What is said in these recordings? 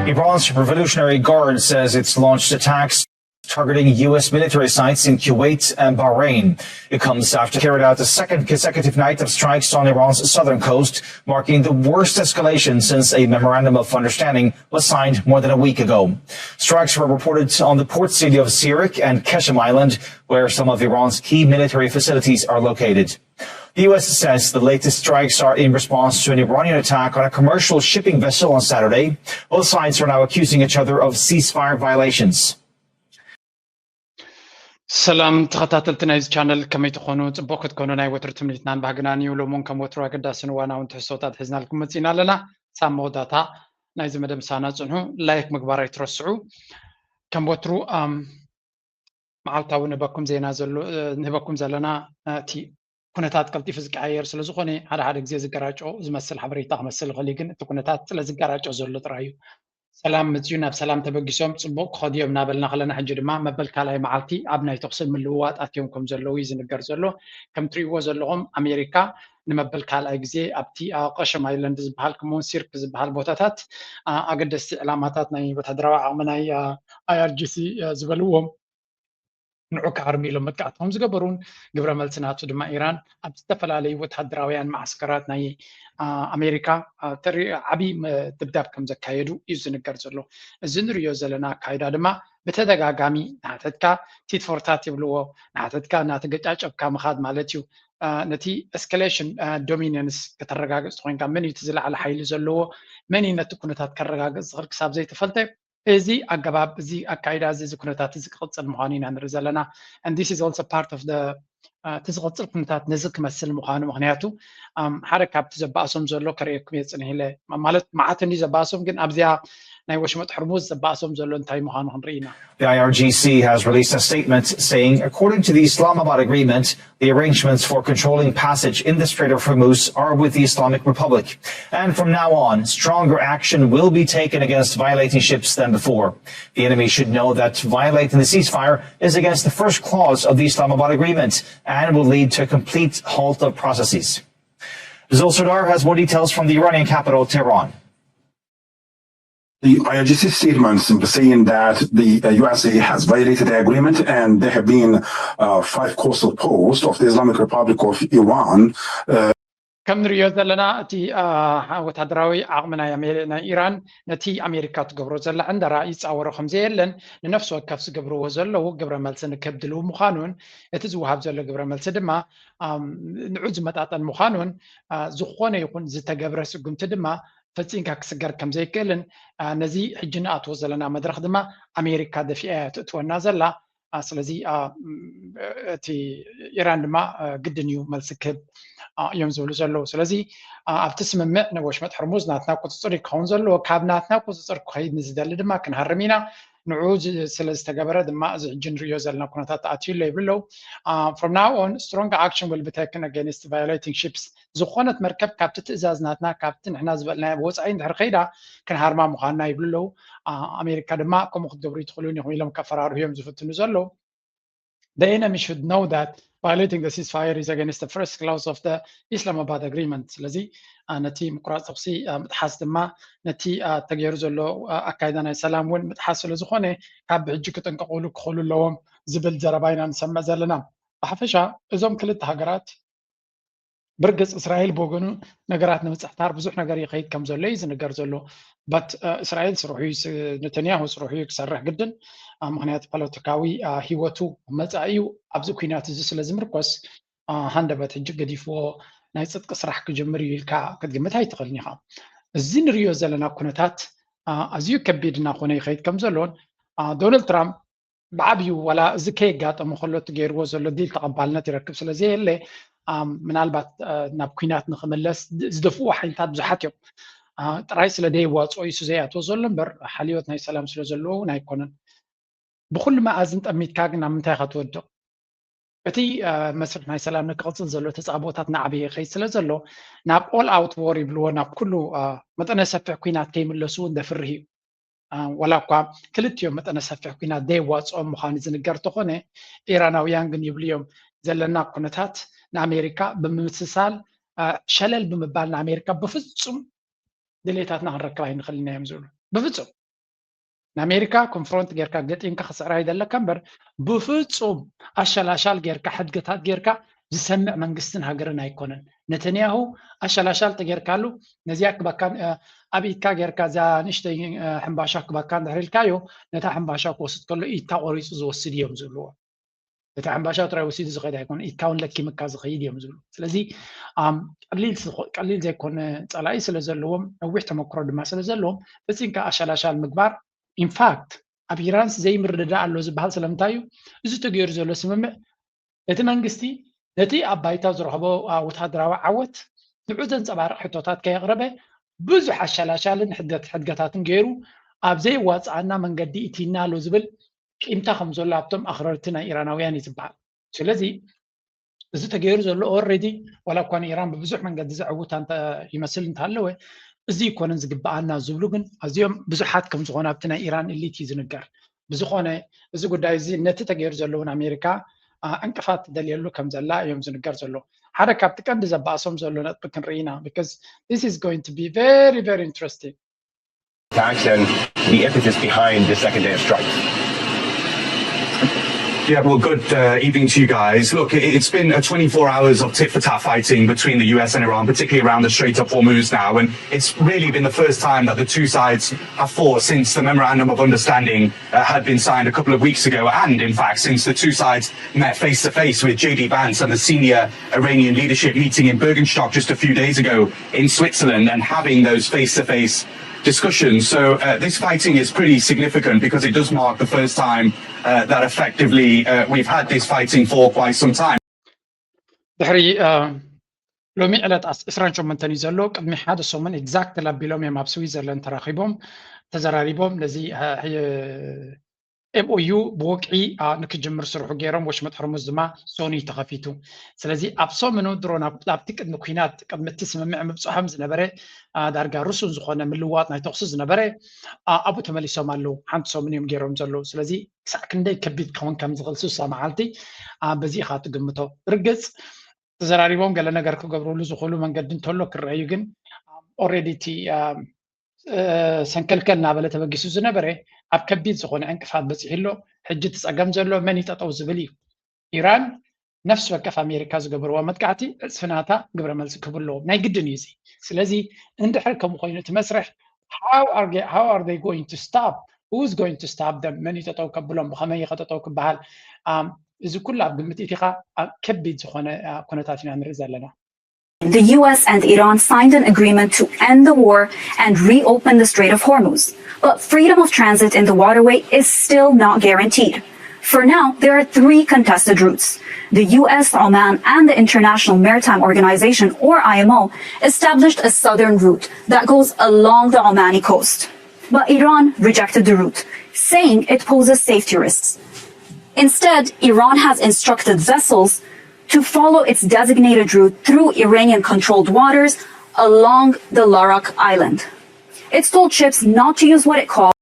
Iran's Revolutionary Guard says it's launched attacks targeting U S military sites in Kuwait and Bahrain. It comes after carried out a second consecutive night of strikes on Iran's southern coast, marking the worst escalation since a memorandum of understanding was signed more than a week ago. Strikes were reported on the port city of Sirik and Keshem Island, where some of Iran's key military facilities are located. The U S says the latest strikes are in response to an Iranian attack on a commercial shipping vessel on Saturday. Both sides are now accusing each other of ceasefire violations. ሰላም ተኸታተልቲ ናይዚ ቻነል፣ ከመይ ትኾኑ? ጽቡቕ ክትኮኑ ናይ ወትሩ ትምኒትናን ባህግናን እዩ። ሎሚ እውን ከም ወትሩ ኣገዳስን እዋናውን ትሕዝቶታት ሒዝናልኩም መጺና ኣለና። ሳብ መወዳእታ ናይዚ መደብ ምሳና ጽንሑ። ላይክ ምግባር ኣይትረስዑ። ከም ወትሩ መዓልታዊ ንህበኩም ዜና ዘሎ ንህበኩም ዘለና እቲ ኩነታት ቀልጢፉ ዝቀያየር ስለ ዝኾነ ሓደ ሓደ ግዜ ዝገራጮ ዝመስል ሓበሬታ ክመስል ይኽእል እዩ፣ ግን እቲ ኩነታት ስለ ዝገራጮ ዘሎ ጥራይ እዩ። ሰላም ምፅዩ ናብ ሰላም ተበጊሶም ፅቡቕ ክኸዱ እዮም እናበልና ከለና ሕጂ ድማ መበል ካልኣይ መዓልቲ ኣብ ናይ ተኩሲ ምልውዋጥ ኣትዮም ከም ዘለዉ እዩ ዝንገር ዘሎ። ከም ትሪእዎ ዘለኹም ኣሜሪካ ንመበል ካልኣይ ግዜ ኣብቲ ቀሸም ኣይለንድ ዝበሃል ከምኡውን ሲርክ ዝበሃል ቦታታት ኣገደስቲ ዕላማታት ናይ ወታደራዊ ዓቕሚ ናይ ኣይኣርጂሲ ዝበልዎም ንዑ ክሃርሙ ኢሎም መጥቃዕቲ ከም ዝገበሩን ግብረ መልሲ ናቱ ድማ ኢራን ኣብ ዝተፈላለዩ ወታደራውያን ማዓስከራት ናይ ኣሜሪካ ዓብዪ ድብዳብ ከም ዘካየዱ እዩ ዝንገር ዘሎ። እዚ ንሪኦ ዘለና ኣካይዳ ድማ ብተደጋጋሚ ንሓተትካ ቲትፎርታት ይብልዎ፣ ንሓተትካ እናተገጫጨብካ ምኻድ ማለት እዩ። ነቲ ኤስካሌሽን ዶሚኒየንስ ከተረጋግፅ ተኮይንካ መን እዩ እቲ ዝለዓለ ሓይሊ ዘለዎ፣ መን እዩ ነቲ ኩነታት ከረጋግፅ ዝኽእል ክሳብ ዘይተፈልጠ እዚ ኣገባብ እዚ ኣካይዳ እዚ እዚ ኩነታት እዚ ክቕፅል ምዃኑ ኢና ንርኢ ዘለና። And this is also part of the እቲ ዝቕፅል ኩነታት ነዚ ክመስል ምዃኑ ምክንያቱ ሓደ ካብቲ ዘባእሶም ዘሎ ከርእየኩም እየ ፅንሕ ኢለ ማለት መዓት እንዲ ዘባእሶም ግን ኣብዚኣ ናይ ወሽመጥ ሕርሙዝ ዘባእሶም ዘሎ እንታይ ምዃኑ ክንርኢ ኢና። The I R G C has released a statement saying, according to the Islamabad agreement, the arrangements for controlling passage in the Strait of Hormuz are with the Islamic Republic. And from now on, stronger action will be taken against violating ships than before. The enemy should know that violating the ceasefire is against the first clause of the Islamabad agreement and will lead to a complete halt of processes. Zul Sardar has more details from the Iranian capital, Tehran. The I R G C statement simply saying that the uh, U S A has violated the agreement and there have been uh, five coastal posts of the Islamic Republic of Iran. Uh, ከም ንሪኦ ዘለና እቲ ወታደራዊ ዓቕሚ ናይ ኣሜሪ- ናይ ኢራን ነቲ ኣሜሪካ ትገብሮ ዘላ ዕንደራ ይፃወሮ ከም ዘየለን ንነፍሲ ወከፍ ዝገብርዎ ዘለዉ ግብረ መልሲ ንክብ ድልው ምዃኑን እቲ ዝወሃብ ዘሎ ግብረ መልሲ ድማ ንዑ ዝመጣጠን ምዃኑን ዝኾነ ይኹን ዝተገብረ ስጉምቲ ድማ ፈፂምካ ክስገር ከም ዘይክእልን ነዚ ሕጂ ንኣትዎ ዘለና መድረኽ ድማ ኣሜሪካ ደፊኣ እያ ትእትወና ዘላ። ስለዚ እቲ ኢራን ድማ ግድን እዩ መልሲ ክህብ እዮም ዝብሉ ዘለዉ። ስለዚ ኣብቲ ስምምዕ ንወሽመጥ ሕርሙዝ ናትና ቁፅፅር ክኸውን ዘለዎ ካብ ናትና ቁፅፅር ክኸይድ ንዝደሊ ድማ ክንሃርም ኢና። ንዑ ስለ ዝተገበረ ድማ እዚ ሕጂ ንሪኦ ዘለና ኩነታት ተኣትዩ ኣሎ ይብሉ ኣለዉ። From now on, strong action will be taken against violating ships ዝኾነት መርከብ ካብቲ ትእዛዝ ናትና ካብቲ ንሕና ዝበልናዮ ወፃኢ እንድሕር ከይዳ ክንሃርማ ምዃንና ይብሉ ኣለዉ። ኣሜሪካ ድማ ከምኡ ክትገብሩ ይትኽእሉን ኢኹም ኢሎም ከፈራርሁ እዮም ዝፍትኑ ዘለዉ። The enemy should know that violating the ceasefire is against the first clause of the Islamabad agreement. ስለዚ ነቲ ምቁራፅ ተኩሲ ምጥሓስ ድማ ነቲ ተገይሩ ዘሎ ኣካይዳ ናይ ሰላም እውን ምጥሓስ ስለ ዝኾነ ካብ ብሕጂ ክጥንቀቑሉ ክኽእሉ ኣለዎም ዝብል ዘረባ ኢና ንሰምዕ ዘለና። ብሓፈሻ እዞም ክልተ ሃገራት ብርግፅ እስራኤል ብወገኑ ነገራት ንምፅሕታር ብዙሕ ነገር ይኸይድ ከም ዘሎ እዩ ዝንገር ዘሎ። በት እስራኤል ስርሑ እዩ ነተንያሁ ስርሑ እዩ ክሰርሕ ግድን ምክንያቱ ፖለቲካዊ ሂወቱ መፃኢኡ ኣብዚ ኩናት እዚ ስለ ዝምርኮስ ሃንደበት ሕጂ ገዲፍዎ ናይ ፅጥቂ ስራሕ ክጅምር እዩ ኢልካ ክትግምት ኣይትኽእልን ኢኻ። እዚ ንሪኦ ዘለና ኩነታት ኣዝዩ ከቢድ እናኾነ ይኸይድ ከም ዘሎን ዶናልድ ትራምፕ ብዓብዩ ዋላ እዚ ከየጋጠሞ ከሎ እቲ ገይርዎ ዘሎ ዲል ተቐባልነት ይረክብ ስለ ዘየለ ምናልባት ናብ ኩናት ንክምለስ ዝደፍኡ ሓይልታት ብዙሓት እዮም። ጥራይ ስለ ደየዋፅኦ እዩ ዘይኣትዎ ዘሎ እምበር ሓልዮት ናይ ሰላም ስለ ዘለዎ እውን ኣይኮነን። ብኩሉ መኣዝን ጠሚትካ ግን ናብ ምንታይ ኢኻ ትወድቕ? እቲ መስርሕ ናይ ሰላም ንክቕፅል ዘሎ ተፃብኦታት ናዕበየ ይኸይድ ስለ ዘሎ ናብ all out war ይብልዎ ናብ ኩሉ መጠነ ሰፊሕ ኩናት ከይምለሱ እውን ዘፍርህ እዩ። ዋላ እኳ ክልቲኦም መጠነ ሰፊሕ ኩናት ደየዋፅኦም ምዃኑ ዝንገር እንተኾነ ኢራናውያን ግን ይብሉ እዮም ዘለና ኩነታት ንኣሜሪካ ብምምስሳል ሸለል ብምባል ንኣሜሪካ ብፍፁም ድሌታትና ክንረክብ ኣይንኽእልን እዮም ዝብሉ ብፍፁም ንኣሜሪካ ኮንፍሮንት ጌርካ ገጢምካ ክስዕራ ይደለካ እምበር ብፍፁም ኣሸላሻል ጌርካ ሕድገታት ጌርካ ዝሰምዕ መንግስትን ሃገርን ኣይኮነን። ነተንያሁ ኣሸላሻል ተጌርካሉ ነዚኣ ክባካ ኣብ ኢድካ ጌርካ እዛ ንእሽተይ ሕምባሻ ክባካ እንድሕር ኢልካዮ ነታ ሕምባሻ ክወስድ ከሎ ኢድካ ቆሪፁ ዝወስድ እዮም ዝብልዎ። እቲ ሓምባሻ ጥራይ ወሲዱ ዝኸይድ ኣይኮነ ኢድካ እውን ለኪምካ ዝኸይድ እዮም ዝብሉ። ስለዚ ቀሊል ዘይኮነ ፀላኢ ስለ ዘለዎም ነዊሕ ተመክሮ ድማ ስለ ዘለዎም ፈፂምካ ኣሻላሻል ምግባር ኢንፋክት ኣብ ኢራንስ ዘይምርድዳ ኣሎ ዝበሃል ስለምንታይ እዩ? እዚ ተገይሩ ዘሎ ስምምዕ እቲ መንግስቲ ነቲ ኣብ ባይታ ዝረኸቦ ወታደራዊ ዓወት ንዑ ዘንፀባርቕ ሕቶታት ከየቕረበ ብዙሕ ኣሻላሻልን ሕድገታትን ገይሩ ኣብ ዘይዋፅኣና መንገዲ ኢቲና ኣሎ ዝብል ቂምታ ከም ዘሎ ኣብቶም ኣኽረርቲ ናይ ኢራናውያን እዩ ዝበሃል። ስለዚ እዚ ተገይሩ ዘሎ ኦረዲ ዋላ እኳ ንኢራን ብብዙሕ መንገዲ ዘዕውታ ይመስል እንተሃለወ እዚ ይኮነን ዝግበኣና ዝብሉ ግን ኣዝዮም ብዙሓት ከም ዝኾነ ኣብቲ ናይ ኢራን ኢሊት እዩ ዝንገር። ብዝኾነ እዚ ጉዳይ እዚ ነቲ ተገይሩ ዘለውን ኣሜሪካ ዕንቅፋት ትደልየሉ ከም ዘላ እዮም ዝንገር ዘሎ። ሓደ ካብቲ ቀንዲ ዘባእሶም ዘሎ ነጥቢ ክንርኢ ኢና because this is going to be very very interesting. Action, the impetus behind the second day of strikes. Yeah, well, good uh, evening to you guys. Look, it's been a twenty-four hours of tit for tat fighting between the U S and Iran, particularly around the Strait of Hormuz now. And it's really been the first time that the two sides have fought since the memorandum of understanding uh, had been signed a couple of weeks ago. And in fact, since the two sides met face to face with J D Vance and the senior Iranian leadership meeting in Bergenstock just a few days ago in Switzerland and having those face to face discussions. So uh, this fighting is pretty significant because it does mark the first time uh, that effectively uh, we've had this fighting for quite some time. ድሕሪ ሎሚ ዕለት ዕስራን ሸሞንተን እዩ ዘሎ። ቅድሚ ሓደ ሰሙን ኤግዛክትሊ ኣቢሎም እዮም ኣብ ስዊዘርላንድ ተራኺቦም ተዘራሪቦም ነዚ ኤምኦዩ ብወግዒ ንክጅምር ስርሑ ገይሮም ወሽመጥ ሕርሙዝ ድማ ሶኒ ተኸፊቱ። ስለዚ ኣብ ሰሙኑ ድሮ ኣብቲ ቅድሚ ኩናት ቅድሚ እቲ ስምምዕ ምብፅሖም ዝነበረ ዳርጋ ርሱን ዝኾነ ምልዋጥ ናይ ተኽሲ ዝነበረ ኣብኡ ተመሊሶም ኣለዉ። ሓንቲ ሰሙን እዮም ገይሮም ዘለዉ። ስለዚ ክሳዕ ክንደይ ከቢድ ክኸውን ከም ዝኽእል ስሳ መዓልቲ በዚ ኢኻ ትግምቶ። ብርግፅ ተዘራሪቦም ገለ ነገር ክገብርሉ ዝኽእሉ መንገዲ እንተሎ ክረኣዩ ግን ኦረዲ እቲ ሰንከልከል እናበለ ተበጊሱ ዝነበረ ኣብ ከቢድ ዝኾነ ዕንቅፋት በፂሑ ኣሎ። ሕጂ እቲ ፀገም ዘሎ መን ይጠጠው ዝብል እዩ። ኢራን ነፍሲ ወከፍ ኣሜሪካ ዝገበርዋ መጥቃዕቲ ዕፅፊ ናታ ግብረ መልሲ ክህቡ ኣለዎም። ናይ ግድን እዩ እዚ። ስለዚ እንድሕር ከምኡ ኮይኑ እቲ መስርሕ how are they going to stop? Who is going to stop them? መን እዩ ጠጠው ከብሎም? ብኸመይ እዩ ከጠጠው ክበሃል? እዚ ኩሉ ኣብ ግምት ኢቲኻ ኣብ ከቢድ ዝኾነ ኩነታት ኢና ንርኢ ዘለና። The U S and Iran signed an agreement to end the war and reopen the Strait of Hormuz. But freedom of transit in the waterway is still not guaranteed. For now, there are three contested routes. The U S, Oman, and the International Maritime Organization, or I M O, established a southern route that goes along the Omani coast. But Iran rejected the route, saying it poses safety risks. Instead, Iran has instructed vessels to follow its designated route through Iranian controlled waters along the Larak Island. It's told ships not to use what it calls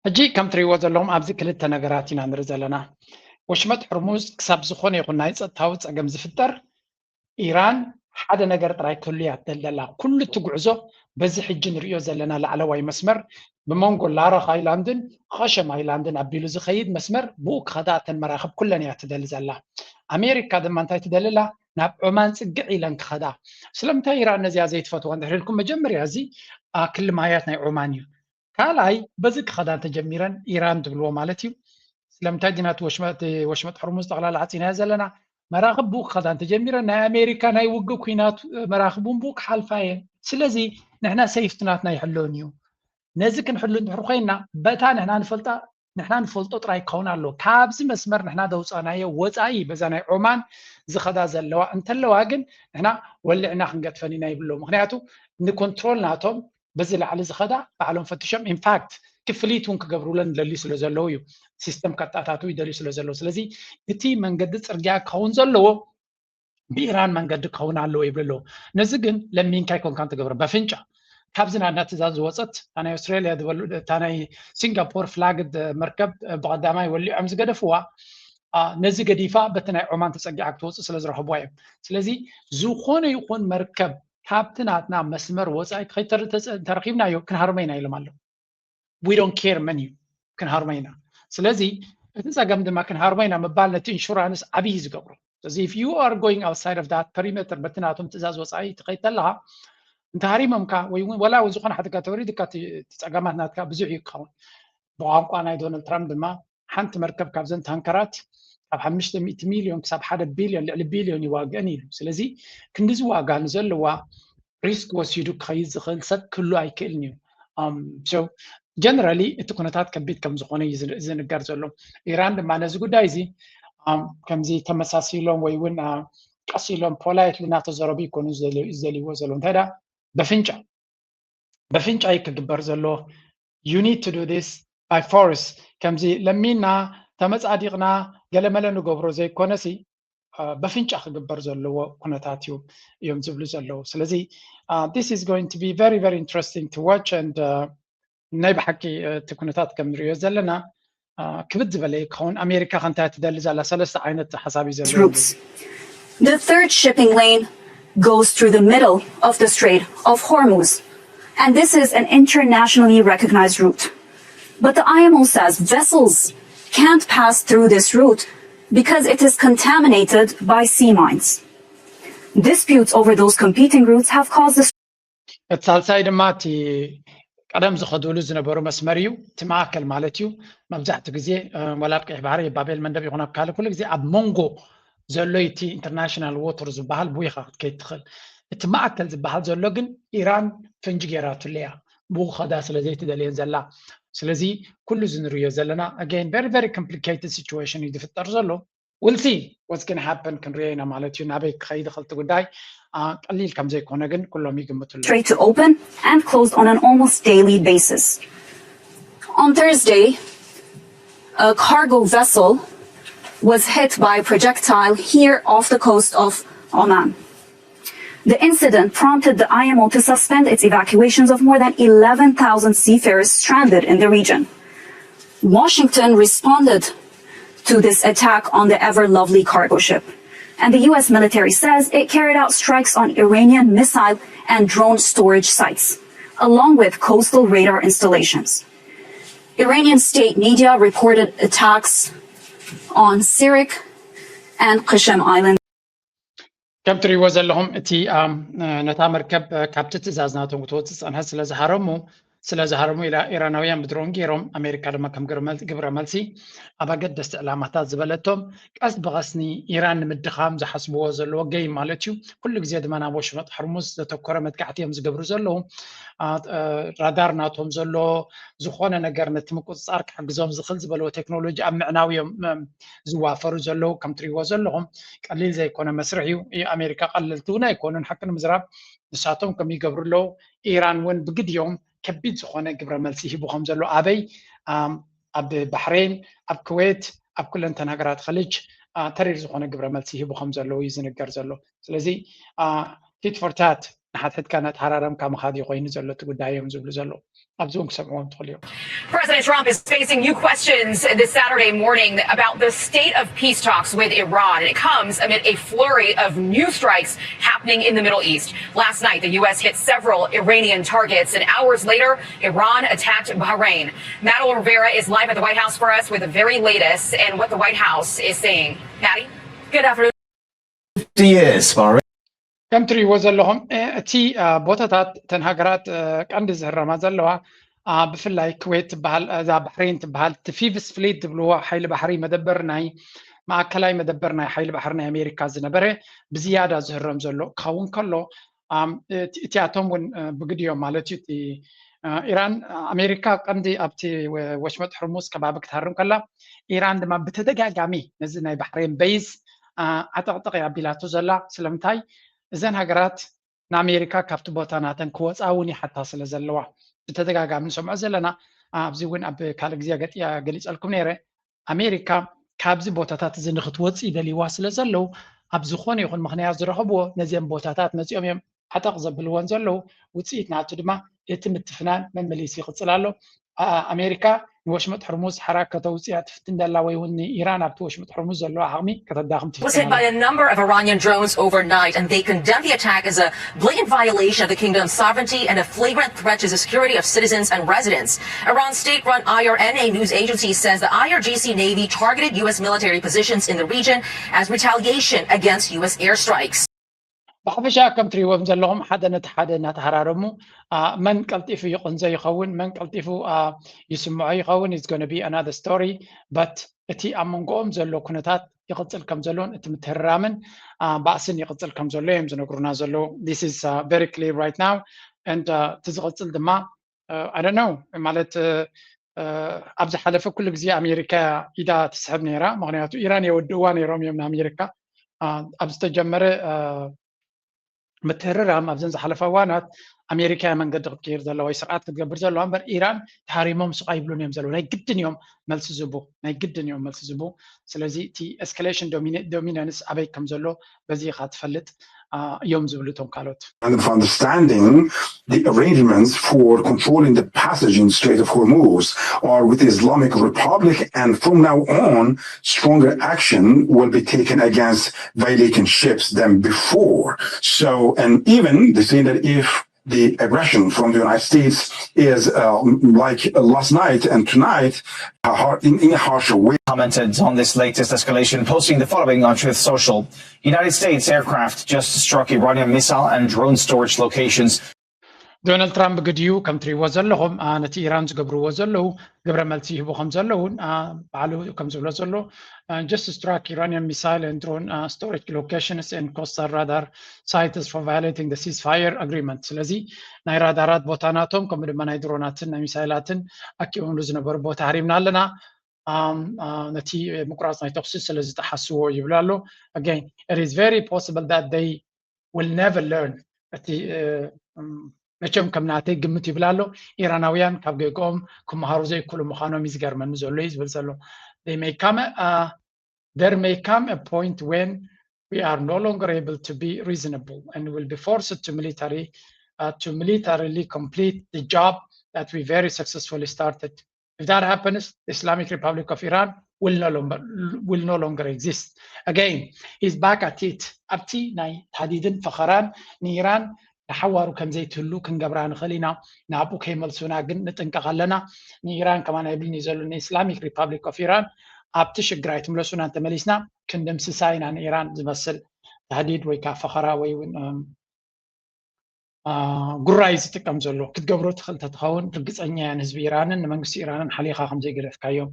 ሕጂ ከም ትሪእዎ ዘለኹም ኣብዚ ክልተ ነገራት ኢና ንርኢ ዘለና። ወሽመጥ ሕርሙዝ ክሳብ ዝኾነ ይኹን ናይ ጸጥታዊ ጸገም ዝፍጠር ኢራን ሓደ ነገር ጥራይ ክህሉ እያ ትደሊ ዘላ። ኩሉ እቲ ጉዕዞ በዚ ሕጂ ንሪኦ ዘለና ላዕለዋይ መስመር ብመንጎ ላራኽ ኣይላንድን ኸሸም ኣይላንድን ኣቢሉ ዝኸይድ መስመር ብኡ ክኸዳ እተን መራኽብ ኩለን እያ ትደሊ ዘላ። ኣሜሪካ ድማ እንታይ ትደሊ ኣላ? ናብ ዖማን ጽግዕ ኢለን ክኸዳ። ስለምንታይ ኢራን ነዚኣ ዘይትፈትዋ እንድሕር ኢልኩም መጀመርያ እዚ ክሊ ማያት ናይ ዖማን እዩ። ካልኣይ በዚ ክኸዳ እንተጀሚረን ኢራን ዝብልዎ ማለት እዩ። ስለምንታይ ዲና እቲ ወሽመጥ ሕርሙዝ ጠቕላላ ዓፂናዮ ዘለና? መራኽብ ብኡ ክኸዳ እንተጀሚረን ናይ ኣሜሪካ ናይ ውግእ ኩናት መራኽብ እውን ብኡ ክሓልፋ እየን። ስለዚ ንሕና ሴፍቲ ናትና ኣይሕለውን እዩ። ነዚ ክንሕሉ እንድሕር ኮይንና በታ ንሕና ንፈልጣ ንሕና ንፈልጦ ጥራይ ክኸውን ኣለዎ። ካብዚ መስመር ንሕና ዘውፃእናዮ ወፃኢ በዛ ናይ ዖማን ዝኸዳ ዘለዋ እንተለዋ ግን ንሕና ወሊዕና ክንገድፈን ኢና ይብሎ። ምክንያቱ ንኮንትሮል ናቶም በዚ ላዕሊ ዝኸዳ ባዕሎም ፈትሾም ኢንፋክት ክፍሊት እውን ክገብሩለን ይደልዩ ስለ ዘለዉ እዩ። ሲስተም ከጣታቱ ይደልዩ ስለ ዘለዉ ስለዚ እቲ መንገዲ ፅርግያ ክኸውን ዘለዎ ብኢራን መንገዲ ክኸውን ኣለዎ ይብሉ ኣለዉ። ነዚ ግን ለሚንካ ኣይኮንካን ትገብሮ በፍንጫ ካብዚ ናትና ትእዛዝ ዝወፀት እታ ናይ ኣውስትራሊያ ዝበሉ እታ ናይ ሲንጋፖር ፍላግድ መርከብ ብቀዳማይ ወሊዖም ዝገደፍዋ ነዚ ገዲፋ በቲ ናይ ዖማን ተፀጊዓ ክትወፅእ ስለ ዝረኸብዋ እዮም። ስለዚ ዝኾነ ይኹን መርከብ ካብቲ ናትና መስመር ወፃኢ ክኸይድ ተረኺብናዮ ክንሃርሞ ኢና ኢሎም ኣለዉ። We don't care መን እዩ ክንሃርሞ ኢና። ስለዚ እቲ ጸገም ድማ ክንሃርሞ ኢና ምባል ነቲ ኢንሹራንስ ዓብዪ ዝገብሮ። ስለዚ if you are going outside of that perimeter፣ በቲ ናቶም ትእዛዝ ወጻኢ ትኸይድ ተለኻ፣ እንተሃሪሞምካ ወይ እውን ወላ እውን ዝኾነ ሓደጋ ተወሪድካ፣ እቲ ጸገማት ናትካ ብዙሕ እዩ ክኸውን። ብቋንቋ ናይ ዶናልድ ትራምፕ ድማ ሓንቲ መርከብ ካብዘን ታንከራት ካብ ሓሙሽተ ሚእቲ ሚልዮን ክሳብ ሓደ ቢልዮን፣ ልዕሊ ቢልዮን ይዋግእን ኢሉ። ስለዚ ክንዲዚ ዋጋ ንዘለዋ ሪስክ ወሲዱ ክኸይድ ዝኽእል ሰብ ክህሉ ኣይክእልን እዩ። ጀነራሊ እቲ ኩነታት ከቢድ ከም ዝኾነ እዩ ዝንገር ዘሎ። ኢራን ድማ ነዚ ጉዳይ እዚ ከምዚ ተመሳሲሎም ወይ እውን ቀስ ኢሎም ፖላይትሊ እናተዘረቡ ይኮኑ ዝደልይዎ ዘለዉ። እንታይ ዳ በፍንጫ በፍንጫ እዩ ክግበር ዘሎ። You need to do this by force። ከምዚ ለሚና ተመጻዲቕና ገለመለ ንገብሮ ዘይኮነሲ በፍንጫ ክግበር ዘለዎ ኩነታት እዩ እዮም ዝብሉ ዘለዉ። ስለዚ this is going to be very very interesting to watch and ናይ ብሓቂ እቲ ኩነታት ከም ንሪኦ ዘለና ክብድ ዝበለ ክኸውን። ኣሜሪካ ከንታይ ትደሊ ዘላ ሰለስተ ዓይነት ሓሳብ እዩ ዘሎ። The third shipping lane goes through the middle of the Strait of Hormuz, and this is an internationally recognized route. But the I M O says vessels can't pass through this route because it is contaminated by sea mines. Disputes over those competing routes have caused the እቲ ሳልሳይ ድማ እቲ ቀደም ዝኸዱሉ ዝነበሩ መስመር እዩ። እቲ ማእከል ማለት እዩ። መብዛሕትኡ ግዜ ወላ ኣብ ቀይሕ ባሕሪ፣ ባቤል መንደብ ይኹን ኣብ ካልእ ኩሉ ግዜ ኣብ መንጎ ዘሎ እቲ ኢንተርናሽናል ዎተር ዝበሃል ብይኻ ክትከይድ ትኽእል። እቲ ማእከል ዝበሃል ዘሎ ግን ኢራን ፈንጂ ገይራትሉ እያ፣ ብኡ ክኸዳ ስለ ዘይትደልየን ዘላ። ስለዚ ኩሉ እዚ ንርእዮ ዘለና again very very complicated situation እዩ ዝፍጠር ዘሎ። We'll see what's gonna happen፣ ክንሪኦ ኢና ማለት እዩ ናበይ ክኸይድ ይኽእል እቲ ጉዳይ። ቀሊል ከም ዘይኮነ ግን ኩሎም ይግምቱ ኣለዉ። Strait to open and closed on an almost daily basis. On Thursday, a cargo vessel was hit by a projectile here off the coast of Oman. The incident prompted the I M O to suspend its evacuations of more than eleven thousand seafarers stranded in the region. Washington responded to this attack on the Ever Lovely cargo ship, and the U S military says it carried out strikes on Iranian missile and drone storage sites, along with coastal radar installations. Iranian state media reported attacks on Sirik and Qeshem Islands. ከም ትሪእዎ ዘለኹም እቲ ነታ መርከብ ካብቲ ትእዛዝ ናቶም ክትወፅእ ዝፀንሐት ስለ ዝሃረሙ ስለ ዝሃረሙ ኢራናውያን ብድሮን ገይሮም፣ ኣሜሪካ ድማ ከም ግብረ መልሲ ኣብ ኣገደስቲ ዕላማታት ዝበለቶም ቀስ ብቐስ ንኢራን ንምድኻም ዝሓስብዎ ዘለዎ ገይም ማለት እዩ። ኩሉ ግዜ ድማ ናብ ወሽመጥ ሕርሙዝ ዘተኮረ መጥቃዕቲ እዮም ዝገብሩ ዘለዉ። ራዳር ናቶም ዘሎ ዝኾነ ነገር ነቲ ምቁፅፃር ክሕግዞም ዝኽእል ዝበለዎ ቴክኖሎጂ ኣብ ምዕናው እዮም ዝዋፈሩ ዘለዉ። ከም ትሪእዎ ዘለኹም ቀሊል ዘይኮነ መስርሕ እዩ። ኣሜሪካ ቀለልቲ እውን ኣይኮኑን። ሓቂ ንምዝራብ ንሳቶም ከም ይገብሩ ኣለዉ። ኢራን እውን ብግድዮም ከቢድ ዝኾነ ግብረ መልሲ ሂቡ ከም ዘሎ ኣበይ ኣብ ባሕሬን ኣብ ኩዌት ኣብ ኩለንተን ሃገራት ኸሊጅ ተሪር ዝኾነ ግብረ መልሲ ሂቡ ከም ዘለዉ እዩ ዝንገር ዘሎ። ስለዚ tit for tat ንሓድሕድካ እናተሓራረምካ ምኻድ እዩ ኮይኑ ዘሎ እቲ ጉዳይ እዮም ዝብሉ ዘለዉ። ኣብዚ እውን ክሰምዕዎም ትኽእሉ እዮም። President Trump is facing new questions this Saturday morning about the state of peace talks with Iran. And it comes amid a flurry of new strikes happening in the Middle East. Last night, the U S hit several Iranian targets, and hours later, Iran attacked Bahrain. Madeline Rivera is live at the White House for us with the very latest and what the White House is saying. Maddie? Good afternoon. Yes, Bahrain. ከም ትሪእዎ ዘለኹም እቲ ቦታታት እተን ሃገራት ቀንዲ ዝህረማ ዘለዋ ብፍላይ ኩዌት ትበሃል፣ እዛ ባሕሬን ትበሃል፣ እቲ ፊፍስ ፍሊት ዝብልዎ ሓይሊ ባሕሪ መደበር ናይ ማእከላይ መደበር ናይ ሓይሊ ባሕሪ ናይ ኣሜሪካ ዝነበረ ብዝያዳ ዝህረም ዘሎ ክኸውን ከሎ እቲኣቶም እውን ብግድዮም ማለት እዩ። ኢራን ኣሜሪካ ቀንዲ ኣብቲ ወሽመጥ ሕርሙዝ ከባቢ ክትሃርም ከላ ኢራን ድማ ብተደጋጋሚ ነዚ ናይ ባሕሬን በይዝ ዓጠቕጠቕ እያ ኣቢላቶ ዘላ። ስለምንታይ እዘን ሃገራት ንኣሜሪካ ካብቲ ቦታ ናተን ክወፃ እውን ይሓታ ስለ ዘለዋ ብተደጋጋሚ ንሰምዖ ዘለና። ኣብዚ እውን ኣብ ካልእ ግዜ ገሊፀልኩም ነይረ። ኣሜሪካ ካብዚ ቦታታት እዚ ንክትወፅእ ይደልይዋ ስለ ዘለዉ ኣብ ዝኾነ ይኹን ምኽንያት ዝረኸብዎ ነዚኦም ቦታታት መፂኦም እዮም ዓጠቕ ዘብልወን ዘለዉ። ውፅኢት ናቱ ድማ እቲ ምትፍናን መመሊሱ ይቕፅል ኣሎ። ኣሜሪካ ንወሽመጥ ሕርሙዝ ሓራ ከተውፅያ ትፍትን ደላ ወይ እውን ንኢራን ኣብቲ ወሽመጥ ሕርሙዝ ዘለዋ ዓቕሚ ከተዳኽም was hit by a number of Iranian drones overnight, and they condemned the attack as a blatant violation of the kingdom's sovereignty and a flagrant threat to the security of citizens and residents. Iran's state-run I R N A news agency says the I R G C Navy targeted U S military positions in the region as retaliation against U S airstrikes. ብሓፈሻ ከም ትሪእዎም ዘለኹም ሓደ ነቲ ሓደ እናተሃራረሙ መን ቀልጢፉ ይቕንዘ ይኸውን፣ መን ቀልጢፉ ይስምዖ ይኸውን is gonna be another story. But እቲ ኣብ መንጎኦም ዘሎ ኩነታት ይቕፅል ከም ዘሎን እቲ ምትህርራምን ባእስን ይቕፅል ከም ዘሎ እዮም ዝነግሩና ዘለዉ። This is very clear right now. And እቲ ዝቕፅል ድማ I don't know ማለት ኣብ ዝሓለፈ ኩሉ ግዜ ኣሜሪካ ኢዳ ትስሕብ ነይራ። ምክንያቱ ኢራን የወድእዋ ነይሮም እዮም ንኣሜሪካ ኣብ ዝተጀመረ ምትህርራም ኣብዘን ዝሓለፋ እዋናት ኣሜሪካ እያ መንገዲ ክትቀይር ዘለዋ ወይ ስርዓት ክትገብር ዘለዋ እምበር ኢራን ተሃሪሞም ስቕ ኣይብሉን እዮም ዘለዉ። ናይ ግድን እዮም መልሲ ዝቡ ናይ ግድን እዮም መልሲ ዝቡ። ስለዚ እቲ escalation dominance ኣበይ ከም ዘሎ በዚ ኢኻ ትፈልጥ እዮም ዝብሉ እቶም ካልኦት። And of understanding the arrangements for controlling the passage in Strait of Hormuz are with Islamic Republic, and from now on, stronger action will be taken against violating ships than before. So, and even they say that if the aggression from the United States is uh, like last night and tonight, uh, har- in, in a harsher way. Commented on this latest escalation, posting the following on Truth Social. United States aircraft just struck Iranian missile and drone storage locations. ዶናልድ ትራምፕ ግድዩ ከም ትሪእዎ ዘለኹም ነቲ ኢራን ዝገብርዎ ዘለዉ ግብረ መልሲ ይህቡ ከም ዘለዉ ባዕሉ ከም ዝብሎ ዘሎ just struck Iranian missile and drone storage locations and coastal radar sites for violating the ceasefire agreement። ስለዚ ናይ ራዳራት ቦታ ናቶም ከምኡ ድማ ናይ ድሮናትን ናይ ሚሳይላትን ኣኪቦምሉ ዝነበሩ ቦታ ሃሪምና ኣለና። ነቲ ምቁራፅ ናይ ተኩሲ ስለ ዝጠሓስዎ ይብሉ ኣሎ። Again, it is very possible that they will never learn። እቲ መቸም ከም ናተይ ግምት ይብል ኣሎ። ኢራናውያን ካብ ጌግኦም ክመሃሩ ዘይክእሉ ምዃኖም እዩ ዝገርመኒ ዘሎ እዩ ዝብል ዘሎ። They may come, uh, there may come a point when we are no longer able to be reasonable and will be forced to military uh, to militarily complete the job that we very successfully started. If that happens, the Islamic Republic of Iran will no longer, will no longer exist. Again, he's back at it. ኣብቲ ናይ ታህዲድን ፈኸራን ንኢራን ንሓዋሩ ከም ዘይትህሉ ክንገብራ ንኽእል ኢና። ናብኡ ከይመልሱና ግን ንጥንቀቕ ኣለና። ንኢራን ከማን ኣይብልን እዩ ዘሎ ንኢስላሚክ ሪፓብሊክ ኦፍ ኢራን ኣብቲ ሽግር ኣይትምለሱና እንተመሊስና ክንድምስሳ ኢና። ንኢራን ዝመስል ታህዲድ ወይ ከዓ ፈኸራ ወይ እውን ጉራይ ዝጥቀም ዘሎ ክትገብሮ ትኽእል ተትኸውን ርግፀኛ እያ ንህዝቢ ኢራንን ንመንግስቲ ኢራንን ሓሊኻ ከም ዘይገደፍካዮም።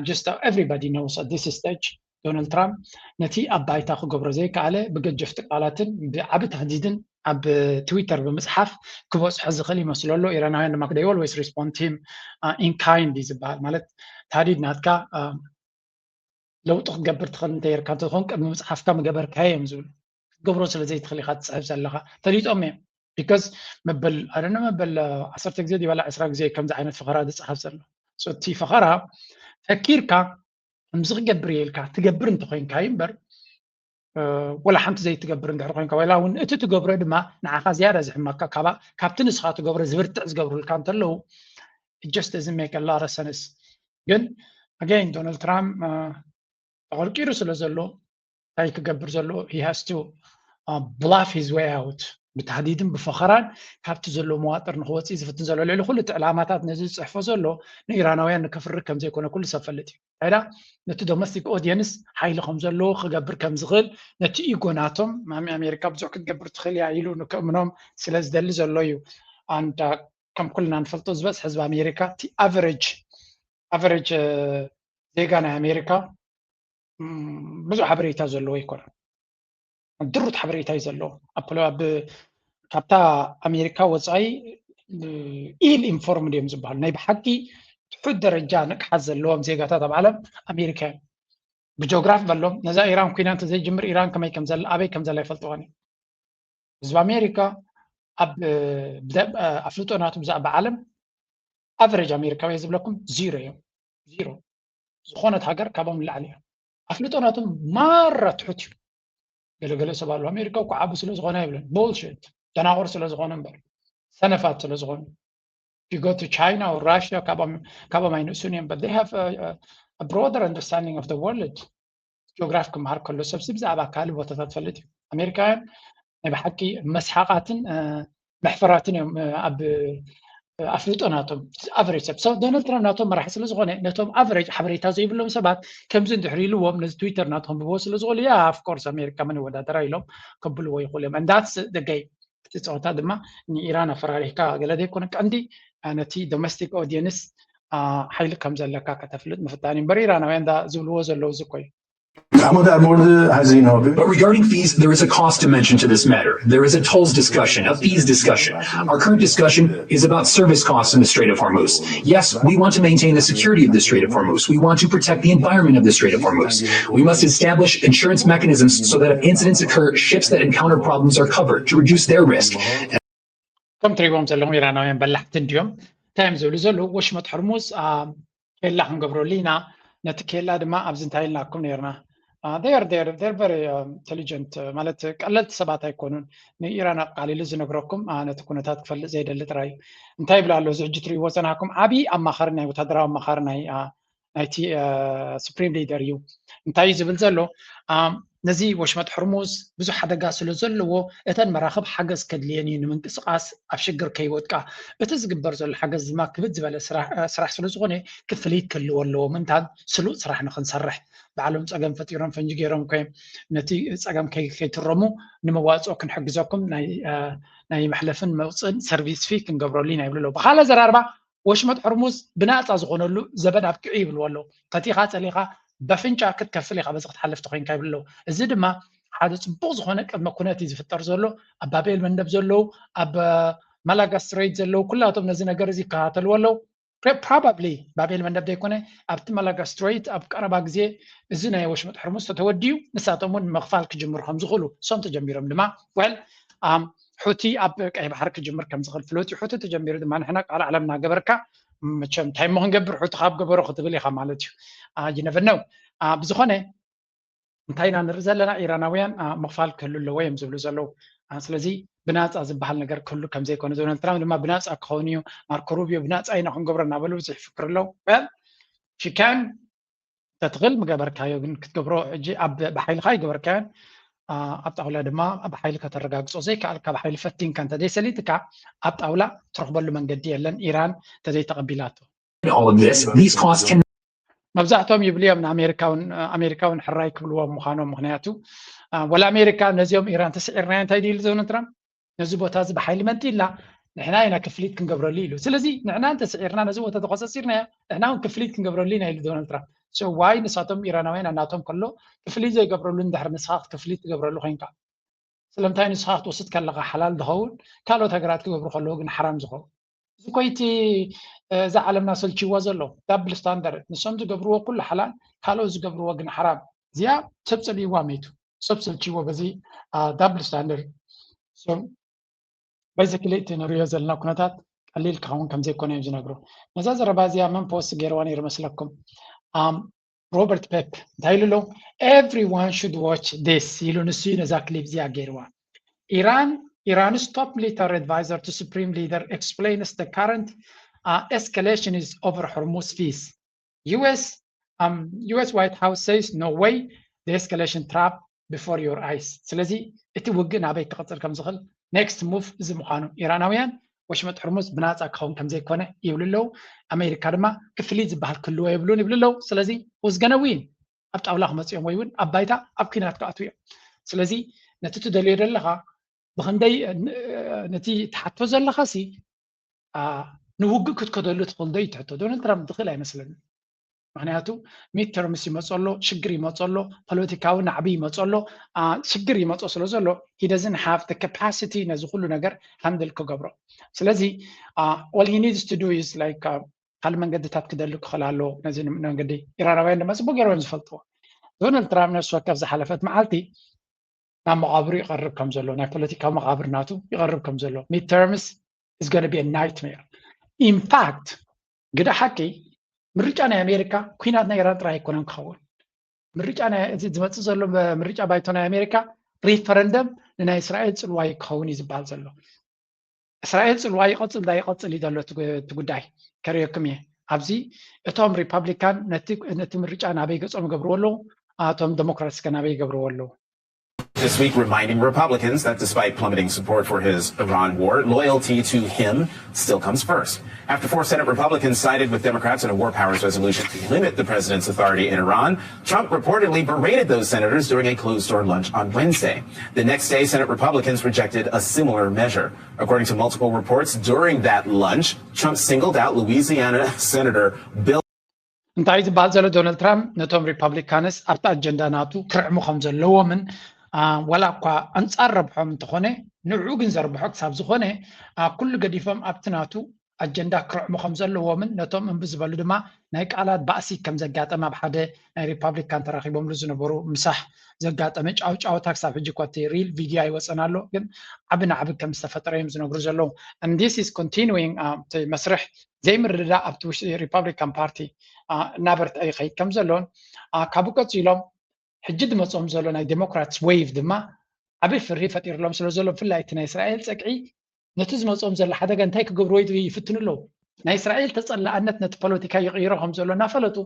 Just everybody knows at this stage ዶናልድ ትራምፕ ነቲ ኣብ ባይታ ክገብሮ ዘይከኣለ ብገጀፍቲ ቃላትን ብዓቢ ተህዲድን ኣብ ትዊተር ብምፅሓፍ ክበፅሖ ዝኽእል ይመስሎ ኣሎ። ኢራናውያን ድማ they always respond to him in kind እዩ ዝበሃል። ማለት ታህዲድ ናትካ ለውጢ ክትገብር ትኽእል እንተይርካ እንተትኾን ቅድሚ ምፅሓፍካ ምገበርካዮ እዮም ዝብሉ። ክትገብሮ ስለ ዘይትኽእል ኢኻ ትፅሕፍ ዘለኻ። ፈሊጦም እዮም። Because መበል ኣደነ መበል ዓሰርተ ግዜ ድበላ ዕስራ ግዜ ከምዚ ዓይነት ፈኸራ ዝፅሓፍ ዘሎ። እቲ ፈኸራ ፈኪርካ ከምዚ ክገብር እየ ኢልካ ትገብር እንተኮይንካ እዩ እምበር ወላ ሓንቲ ዘይትገብር እንድሕር ኮይንካ ወላ እውን እቲ ትገብሮ ድማ ንዓኻ ዝያዳ ዝሕመካ ካብቲ ንስኻ ትገብሮ ዝብርትዕ ዝገብሩልካ እንተለዉ just doesn't make a lot of sense። ግን again ዶናልድ ትራምፕ ተቐርቂሩ ስለ ዘሎ እንታይ ክገብር ዘለዎ he has to bluff his way out ብታህዲድን ብፈኸራን ካብቲ ዘሎ መዋጥር ንክወፅእ ዝፍትን ዘሎ ልዕሊ ኩሉ እቲ ዕላማታት ነዚ ዝፅሕፎ ዘሎ ንኢራናውያን ንክፍርግ ከም ዘይኮነ ኩሉ ሰብ ፈልጥ እዩ። ታይዳ ነቲ domestic audience ሓይሊ ከም ዘለዎ ክገብር ከም ዝኽእል ነቲ ኢጎ ናቶም ማሚ ኣሜሪካ ብዙሕ ክትገብር ትኽእል እያ ኢሉ ንክእምኖም ስለ ዝደሊ ዘሎ እዩ። And ከም ኩልና ንፈልጦ ዝበዝሕ ህዝቢ ኣሜሪካ እቲ average average ዜጋ ናይ ኣሜሪካ ብዙሕ ሓበሬታ ዘለዎ ኣይኮነን። ድሩት ሓበሬታ እዩ ዘለዎ። ኣብ ካብታ ኣሜሪካ ወፃኢ ill informed እዮም ዝበሃሉ ናይ ብሓቂ ትሑት ደረጃ ንቅሓት ዘለዎም ዜጋታት ኣብ ዓለም ኣሜሪካ እዮም። ብጂኦግራፊ በሎም ነዛ ኢራን ኩናት ዘይጅምር ኢራን ከመይ ከም ዘላ ኣበይ ከም ዘላ ይፈልጥዋን እዮም። ህዝቢ ኣሜሪካ ኣብ ኣፍልጦ ናቱ ብዛዕባ ዓለም average ኣሜሪካዊ ዝብለኩም ዚሮ እዮም። ዚሮ ዝኾነት ሃገር ካባም ንላዕሊ እዮም። ኣፍልጦ ናቶም ማራ ትሑት እዩ። ገለገለ ሰብ ኣሎ ኣሜሪካ እኮ ዓቢ ስለ ዝኾነ ኣይብለን። Bullshit። ደናቑር ስለ ዝኾነ እምበር ሰነፋት ስለ ዝኾኑ you go to China or Russia ካብኦም ኣይንእሱን እዮም። But they have a broader understanding of the world. ጂኦግራፊ ክመሃር ከሎ ሰብሲ ብዛዕባ ካልእ ቦታታት ፈልጥ እዩ። ኣሜሪካውያን ናይ ብሓቂ መስሓቓትን መሕፈራትን እዮም ኣብ ኣፍልጦ ናቶም ኣቨሬጅ ሰብ። So ዶናልድ ትራምፕ ናቶም መራሒ ስለ ዝኾነ ነቶም ኣቨሬጅ ሓበሬታ ዘይብሎም ሰባት ከምዚ እንድሕር ኢልዎም ነዚ ትዊተር ናቶም ብቦ ስለ ዝኾኑ ያ of course ኣሜሪካ መን ይወዳደራ ኢሎም ከብልዎ ይኽእሉ እዮም። And that's the game። እቲ ፀወታ ድማ ንኢራን ኣፈራሪህካ ገለ ዘይኮነ ቀንዲ ነቲ ዶሜስቲክ ኦዲየንስ ሓይሊ ከም ዘለካ ከተፍልጥ ምፍታን እዩ እምበር ኢራናውያን ዝብልዎ ዘለዉ እዚ እኮ እዩ። But regarding fees, there is a cost to mention to this matter. There is a tolls discussion, a fees discussion. Our current discussion is about service costs in the Strait of Hormuz. Yes, we want to maintain the security of the Strait of Hormuz. We want to protect the environment of the Strait of Hormuz. We must establish insurance mechanisms so that if incidents occur, ships that encounter problems are covered to reduce their risk. ከም ትሪእዎም ዘለኹም ኢራናውያን በላሕቲ እንድዮም። እንታይ እዮም ዝብሉ ዘለዉ? ወሽመጥ ሕርሙዝ ኬላ ክንገብረሉ ኢና። ነቲ ኬላ ድማ ኣብዚ እንታይ ኢልናኩም ነርና? They're very intelligent ማለት ቀለልቲ ሰባት ኣይኮኑን። ንኢራን ኣቃሊሉ ዝነግረኩም ነቲ ኩነታት ክፈልጥ ዘይደሊ ጥራይ እዩ። እንታይ ይብሉ ኣለዉ? እዚ ሕጂ ትሪእዎ ጸናሕኩም ዓብዪ ኣማኻሪ ናይ ወታደራዊ ኣማኻሪ ናይ ናይቲ ሱፕሪም ሊደር እዩ። እንታይ እዩ ዝብል ዘሎ? ነዚ ወሽመጥ ሕርሙዝ ብዙሕ ሓደጋ ስለ ዘለዎ እተን መራኽብ ሓገዝ ከድልየን እዩ ንምንቅስቃስ ኣብ ሽግር ከይወድቃ። እቲ ዝግበር ዘሎ ሓገዝ ድማ ክብድ ዝበለ ስራሕ ስለ ዝኾነ ክፍሊት ክህልዎ ኣለዎ። ምንታን ስሉጥ ስራሕ ንክንሰርሕ ባዕሎም ፀገም ፈጢሮም ፈንጂ ገይሮም ኮ ነቲ ፀገም ከይትረሙ ንመዋፅኦ ክንሕግዘኩም ናይ መሕለፍን መውፅእን ሰርቪስ ፊ ክንገብረሉ ኢና ይብሉ ኣለዉ። ብካልእ ዘራርባ ወሽመጥ ሕርሙዝ ብናፃ ዝኾነሉ ዘበን ኣብቂዑ ይብልዎ ኣለዉ። ፈቲኻ ፀሊኻ በፍንጫ ክትከፍል ኢኻ በዚ ክትሓልፍ ተኮይንካ ይብሉ ኣለዉ። እዚ ድማ ሓደ ፅቡቅ ዝኾነ ቅድመ ኩነት እዩ ዝፍጠር ዘሎ። ኣብ ባብኤል መንደብ ዘለዉ ኣብ ማላጋ ስትሬት ዘለዉ ኩላቶም ነዚ ነገር እዚ ይከታተልዎ ኣለዉ። ፕሮባብሊ ባብኤል መንደብ ዘይኮነ ኣብቲ ማላጋ ስትሬት ኣብ ቀረባ ግዜ እዚ ናይ ወሽመጥ ሕርሙዝ ተተወዲኡ ንሳቶም እውን ምኽፋል ክጅምሩ ከም ዝኽእሉ እሶም ተጀሚሮም ድማ well ሑቲ ኣብ ቀይ ባሕሪ ክጅምር ከም ዝኽእል ፍሎት እዩ። ሑቲ ተጀሚሩ ድማ ንሕና ቃል ዓለም እናገበርካ መቸም እንታይ እሞ ክንገብር ሑቲ ካብ ገበሮ ክትብል ኢኻ ማለት እዩ። You never know። ብዝኾነ እንታይ ኢና ንርኢ ዘለና? ኢራናውያን ምኽፋል ክህሉ ኣለዎ እዮም ዝብሉ ዘለዉ። ስለዚ ብናፃ ዝበሃል ነገር ክህሉ ከም ዘይኮነ ዶናልድ ትራምፕ ድማ ብናፃ ክኸውን እዩ። ማርኮ ሩቢዮ ብናፃ ኢና ክንገብሮ እናበሉ ብዙሕ ይፍክር ኣለዉ። ሽካን ተትኽእል ምገበርካዮ ግን ክትገብሮ ሕጂ ኣብ ብሓይልኻ ይገበርካዮን ኣብ ጣውላ ድማ ብሓይሊ ከተረጋግፆ ዘይከኣልካ ብሓይሊ ፈቲንካ እንተዘይሰሊጥካ ኣብ ጣውላ ትረኽበሉ መንገዲ የለን ኢራን እንተዘይተቐቢላቶ። All of this, these costs can መብዛሕትኦም ይብሉ እዮም ንኣሜሪካውን ኣሜሪካውን ሕራይ ክብልዎም ምዃኖም ምክንያቱ ወላ ኣሜሪካ ነዚኦም ኢራን ተስዒርናዮ እንታይ ድዩ ዶናልድ ትራምፕ ነዚ ቦታ እዚ ብሓይሊ መንጢላ ንሕና ኢና ክፍሊት ክንገብረሉ ኢሉ። ስለዚ ንሕና እንተስዒርና ነዚ ቦታ ተቆፀፂርናዮ ንሕና እውን ክፍሊት ክንገብረሉ ኢና ኢሉ ዶናልድ ትራምፕ። So why ንሳቶም ኢራናውያን ኣናቶም ከሎ ክፍሊት ዘይገብረሉ እንድሕር ንስኻ ክፍሊት ትገብረሉ ኮይንካ ስለምንታይ ንስኻ ክትወስድ ከለኻ ሓላል ዝኸውን ካልኦት ሃገራት ክገብሩ ከለዉ ግን ሓራም ዝኸውን እዚ ኮይቲ እዛ ዓለምና ሰልችዋ ዘሎ ዳብል ስታንዳርድ ንሶም ዝገብርዎ ኩሉ ሓላል ካልኦት ዝገብርዎ ግን ሓራም እዚኣ ሰብ ፀሊእዋ መይቱ ሰብ ሰልችዎ በዚ ዳብል ስታንዳርድ basically እቲ ንሪኦ ዘለና ኩነታት ቀሊል ክኸውን ከም ዘይኮነ እዮም ዝነግሩ። ነዛ ዘረባ እዚኣ መን ፖስት ገይርዋ ነይሩ መስለኩም? ሮበርት ፔፕ እንታይ ኢሉ ኣሎ? Everyone should watch this ኢሉ ንሱ እዩ ነዛ ክሊፕ እዚኣ ገይርዋ። Iran, Iran's top military advisor to Supreme Leader explains the current uh, escalation is over Hormuz fees. U S, um, U S White House says no way, the escalation trap before your eyes. ስለዚ እቲ ውግእ ናበይ ክቕፅል ከም ዝኽእል ኔክስት ሙቭ እዚ ምዃኑ ኢራናውያን ወሽመጥ ሕርሙዝ ብናፃ ክኸውን ከም ዘይኮነ ይብሉ ኣለዉ። ኣሜሪካ ድማ ክፍሊት ዝበሃል ክህልዎ የብሉን ይብሉ ኣለዉ። ስለዚ who's gonna win ኣብ ጣውላ ክመፅኦም ወይ እውን ኣብ ባይታ ኣብ ኲናት ክኣትዉ እዮም። ስለዚ ነቲ ትደልዮ ዘለኻ ብክንደይ ነቲ ትሓቶ ዘለኻ ሲ ንውግእ ክትከደሉ ትኽእል ዶ እዩ ትሕቶ። ዶናልድ ትራምፕ ዝኽእል ኣይመስለንን። ምክንያቱ ሚድ ተርምስ ይመፆ ኣሎ፣ ሽግር ይመፆ ኣሎ፣ ፖለቲካዊ ናዕቢ ይመፆ ኣሎ፣ ሽግር ይመፆ ስለ ዘሎ he doesn't have the capacity ነዚ ኩሉ ነገር ሃንድል ክገብሮ። ስለዚ all he needs to do is like ካልእ መንገድታት ክደሊ ክኽእል ኣለዎ። ነዚ መንገዲ ኢራናውያን ድማ ፅቡቅ ገይሮም ዝፈልጥዎ። ዶናልድ ትራምፕ ነፍሲ ወከፍ ዝሓለፈት መዓልቲ ናብ መቓብሩ ይቐርብ ከም ዘሎ ናይ ፖለቲካዊ መቓብር ናቱ ይቐርብ ከም ዘሎ ሚድ ተርምስ is gonna be a nightmare። In fact ግደ ሓቂ ምርጫ ናይ ኣሜሪካ ኩናት ናይ ኢራን ጥራይ ኣይኮነን ክኸውን ምርጫ እዚ ዝመፅእ ዘሎ ምርጫ ባይቶ ናይ ኣሜሪካ ሪፈረንደም ንናይ እስራኤል ፅልዋ ክኸውን እዩ ዝበሃል ዘሎ። እስራኤል ጽልዋ ይቐጽል ዳ ይቐጽል እዩ ዘሎ እቲ ጉዳይ። ከርእየኩም እየ። ኣብዚ እቶም ሪፓብሊካን ነቲ ምርጫ ናበይ ገጾም ይገብርዎ ኣለዉ፣ እቶም ዴሞክራትስ ከ ናበይ ይገብርዎ ኣለዉ? This week, reminding Republicans that despite plummeting support for his Iran war, loyalty to him still comes first. After four Senate Republicans sided with Democrats in a war powers resolution to limit the president's authority in Iran, Trump reportedly berated those senators during a closed door lunch on Wednesday. The next day, Senate Republicans rejected a similar measure. According to multiple reports during that lunch, Trump singled out Louisiana Senator Bill. እንታይ ዝበሃል ዘሎ ዶናልድ ትራምፕ ነቶም ሪፓብሊካንስ ኣብቲ ኣጀንዳ ናቱ ክርዕሙ ከም ዘለዎምን ዋላ እኳ ኣንጻር ረብሖም እንተኾነ ንዕኡ ግን ዘርብሖ ክሳብ ዝኾነ ኩሉ ገዲፎም ኣብቲ ናቱ ኣጀንዳ ክርዕሙ ከም ዘለዎምን ነቶም እምቢ ዝበሉ ድማ ናይ ቃላት ባእሲ ከም ዘጋጠመ ኣብ ሓደ ናይ ሪፓብሊካን ተራኺቦምሉ ዝነበሩ ምሳሕ ዘጋጠመ ጫውጫውታ ክሳብ ሕጂ እኳ እቲ ሪል ቪድዮ ኣይወፀን ኣሎ፣ ግን ዓቢ ናዕቢ ከም ዝተፈጠረ እዮም ዝነግሩ ዘለዉ። And this is continuing መስርሕ ዘይምርድዳእ ኣብቲ ውሽጢ ሪፓብሊካን ፓርቲ እናበርትዐ ይኸይድ ከም ዘሎን ካብኡ ቀፂሎም ሕጂ ዝመፅኦም ዘሎ ናይ ዴሞክራትስ ዌይቭ ድማ ዓብይ ፍርሂ ፈጢርሎም ስለ ዘሎ ብፍላይ እቲ ናይ እስራኤል ፀቅዒ ነቲ ዝመፅኦም ዘሎ ሓደጋ እንታይ ክገብርዎ ይፍትኑ ኣለዉ። ናይ እስራኤል ተፀላእነት ነቲ ፖለቲካ ይቕይሮ ከም ዘሎ እናፈለጡ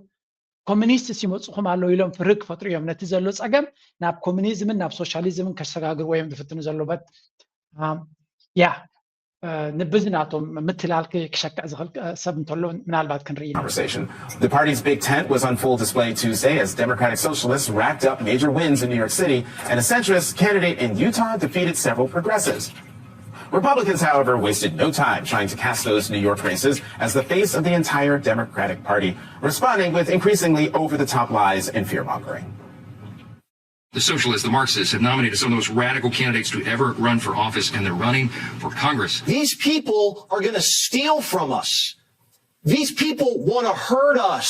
ኮሚኒስትስ ይመፅኹም ኣለዉ ኢሎም ፍርሂ ክፈጥሩ እዮም። ነቲ ዘሎ ፀገም ናብ ኮሚኒዝምን ናብ ሶሻሊዝምን ከሰጋግርዎ እዮም ዝፍትኑ ዘለዉ። በት ያ ንብዚ ናቶም ምትላል ክሸክዕ ዝኽእል ሰብ እንተሎ ምናልባት ክንርኢ ኢና። Conversation. The party's big tent was on full display Tuesday as Democratic Socialists racked up major wins in New York City, and a centrist candidate in Utah defeated several progressives. Republicans, however, wasted no time trying to cast those New York races as the face of the entire Democratic Party, responding with increasingly over the top lies and fear mongering. The socialists, the Marxists, have nominated some of the most radical candidates to ever run for office, and they're running for Congress. These people are going to steal from us. These people want to hurt us.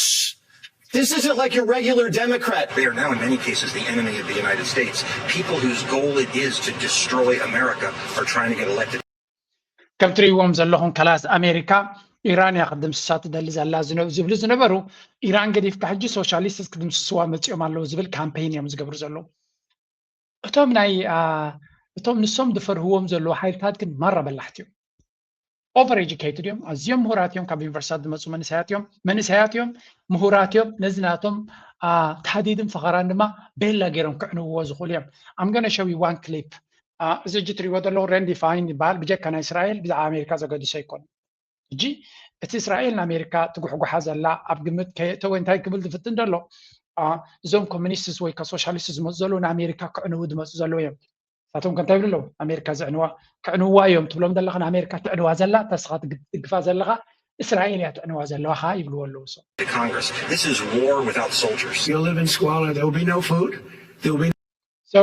This isn't like your regular Democrat. They are now, in many cases, the enemy of the United States. People whose goal it is to destroy America are trying to get elected. ከም ትርእይዎም ዘለኹም ከላስ ኣሜሪካ ኢራን እያ ክድምስሳ ትደሊ ዘላ ዝብሉ ዝነበሩ ኢራን ገዲፍካ ሕጂ ሶሻሊስትስ ክድምስስዋ መፂኦም ኣለዉ ዝብል ካምፔይን እዮም ዝገብሩ ዘለዉ። እቶም ናይ እቶም ንሶም ዝፈርህዎም ዘለዉ ሓይልታት ግን ማራ በላሕቲ እዮም። ኦቨር ኤጁኬትድ እዮም። ኣዝዮም ምሁራት እዮም። ካብ ዩኒቨርሲታት ዝመፁ መንእሰያት እዮም። መንእሰያት እዮም፣ ምሁራት እዮም። ነዚ ናቶም ታህዲድን ፈኸራን ድማ ቤላ ገይሮም ክዕንውዎ ዝኽእሉ እዮም። I'm gonna show you one clip. እዚ ሕጂ ትሪእዎ ዘለኹ ሬንዲ ፋይን ይበሃል። ብጀካ ናይ እስራኤል ብዛዕባ ኣሜሪካ ዘገድሶ ኣይኮነን። ሕጂ እቲ እስራኤል ንኣሜሪካ ትጉሕጉሓ ዘላ ኣብ ግምት ከየእተወ እንታይ ክብል ዝፍትን ዘሎ እዞም ኮሚኒስትስ ወይ ከ ሶሻሊስት ዝመፁ ዘለዉ ንኣሜሪካ ክዕንዉ ዝመፁ ዘለዉ እዮም። ንሳቶም ከ እንታይ ይብሉ ኣለዉ? ኣሜሪካ ዘዕንዋ ክዕንዋ እዮም ትብሎም ዘለኻ ንኣሜሪካ ትዕንዋ ዘላ እታ ንስኻ ትድግፋ ዘለኻ እስራኤል እያ ትዕንዋ ዘለኻ ይብልዎ ኣለዉ። So Congress, this is war without soldiers. You'll live in squalor. There will be no food. There will be So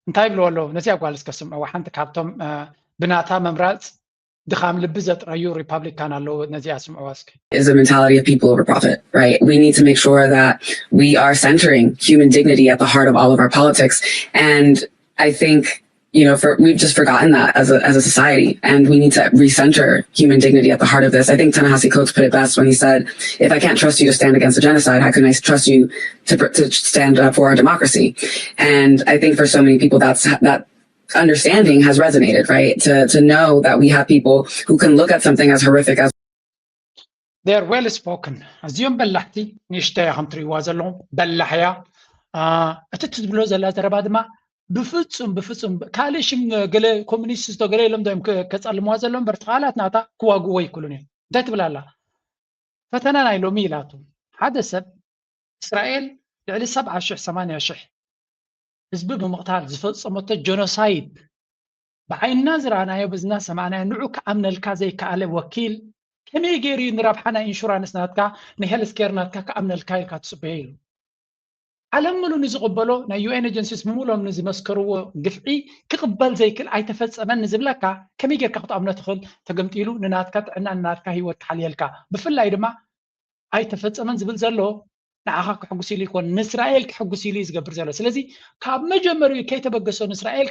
እንታይ ይብልዎ ኣለዉ? ነዚኣ ጓል እስከ ስምዕዋ። ሓንቲ ካብቶም ብናታ መምራፅ ድኻም ልቢ ዘጥረዩ ሪፓብሊካን ኣለዉ። ነዚኣ ስምዕዋ እስኪ። is a mentality of people over profit, right? We need to make sure that we are centering human dignity at the heart of all of our politics. And I think, you know, for, we've just forgotten that as a, as a society, and we need to recenter human dignity at the heart of this. I think Ta-Nehisi Coates put it best when he said, "If I can't trust you to stand against a genocide, how can I trust you to, to stand up for our democracy?" And I think for so many people, that's that understanding has resonated, right? To, to know that we have people who can look at something as horrific as They are well spoken. ኣዝዮም በላሕቲ፣ ንእሽተይ እያ ከም ትርእይዋ ዘለኹም በላሕ እያ። እቲ ትብሎ ዘላ ዘረባ ድማ ብፍጹም ብፍጹም ካልእ ሽም ገለ ኮሚኒስት ዝቶ ገለ ኢሎም ዶ እዮም ከጸልምዋ ዘለዉ እምበር ተኻላት ናታ ክዋግእዎ ኣይክእሉን እዮም። እንታይ ትብል ኣላ? ፈተና ናይ ሎሚ ኢላቶ ሓደ ሰብ እስራኤል ልዕሊ ሰብዓ ሽሕ ሰማንያ ሽሕ ህዝቢ ብምቕታል ዝፈጸመቶ ጀኖሳይድ ብዓይንና ዝረኣናዮ ብዝና ሰማዕናዮ ንዑ ክኣምነልካ ዘይከኣለ ወኪል ከመይ ገይሩ እዩ ንረብሓ ናይ ኢንሹራንስ ናትካ ንሄልስ ኬር ናትካ ክኣምነልካ ኢልካ ትጽበዮ ኢሉ ዓለም ምሉ ንዝቕበሎ ናይ ዩኤን ኤጀንሲስ ብምሎም ንዝመስከርዎ ግፍዒ ክቕበል ዘይክእል ኣይተፈጸመን ንዝብለካ ከመይ ጌርካ ክትኣምኖ ትኽእል ተገምጢሉ ንናትካ ጥዕና ንናትካ ህይወት ክሓልየልካ ብፍላይ ድማ ኣይተፈጸመን ዝብል ዘሎ ንዓኻ ክሕጉስ ኢሉ ይኮን ንእስራኤል ክሕጉስ ኢሉ እዩ ዝገብር ዘሎ ስለዚ ካብ መጀመሪኡ ከይተበገሶ ንእስራኤል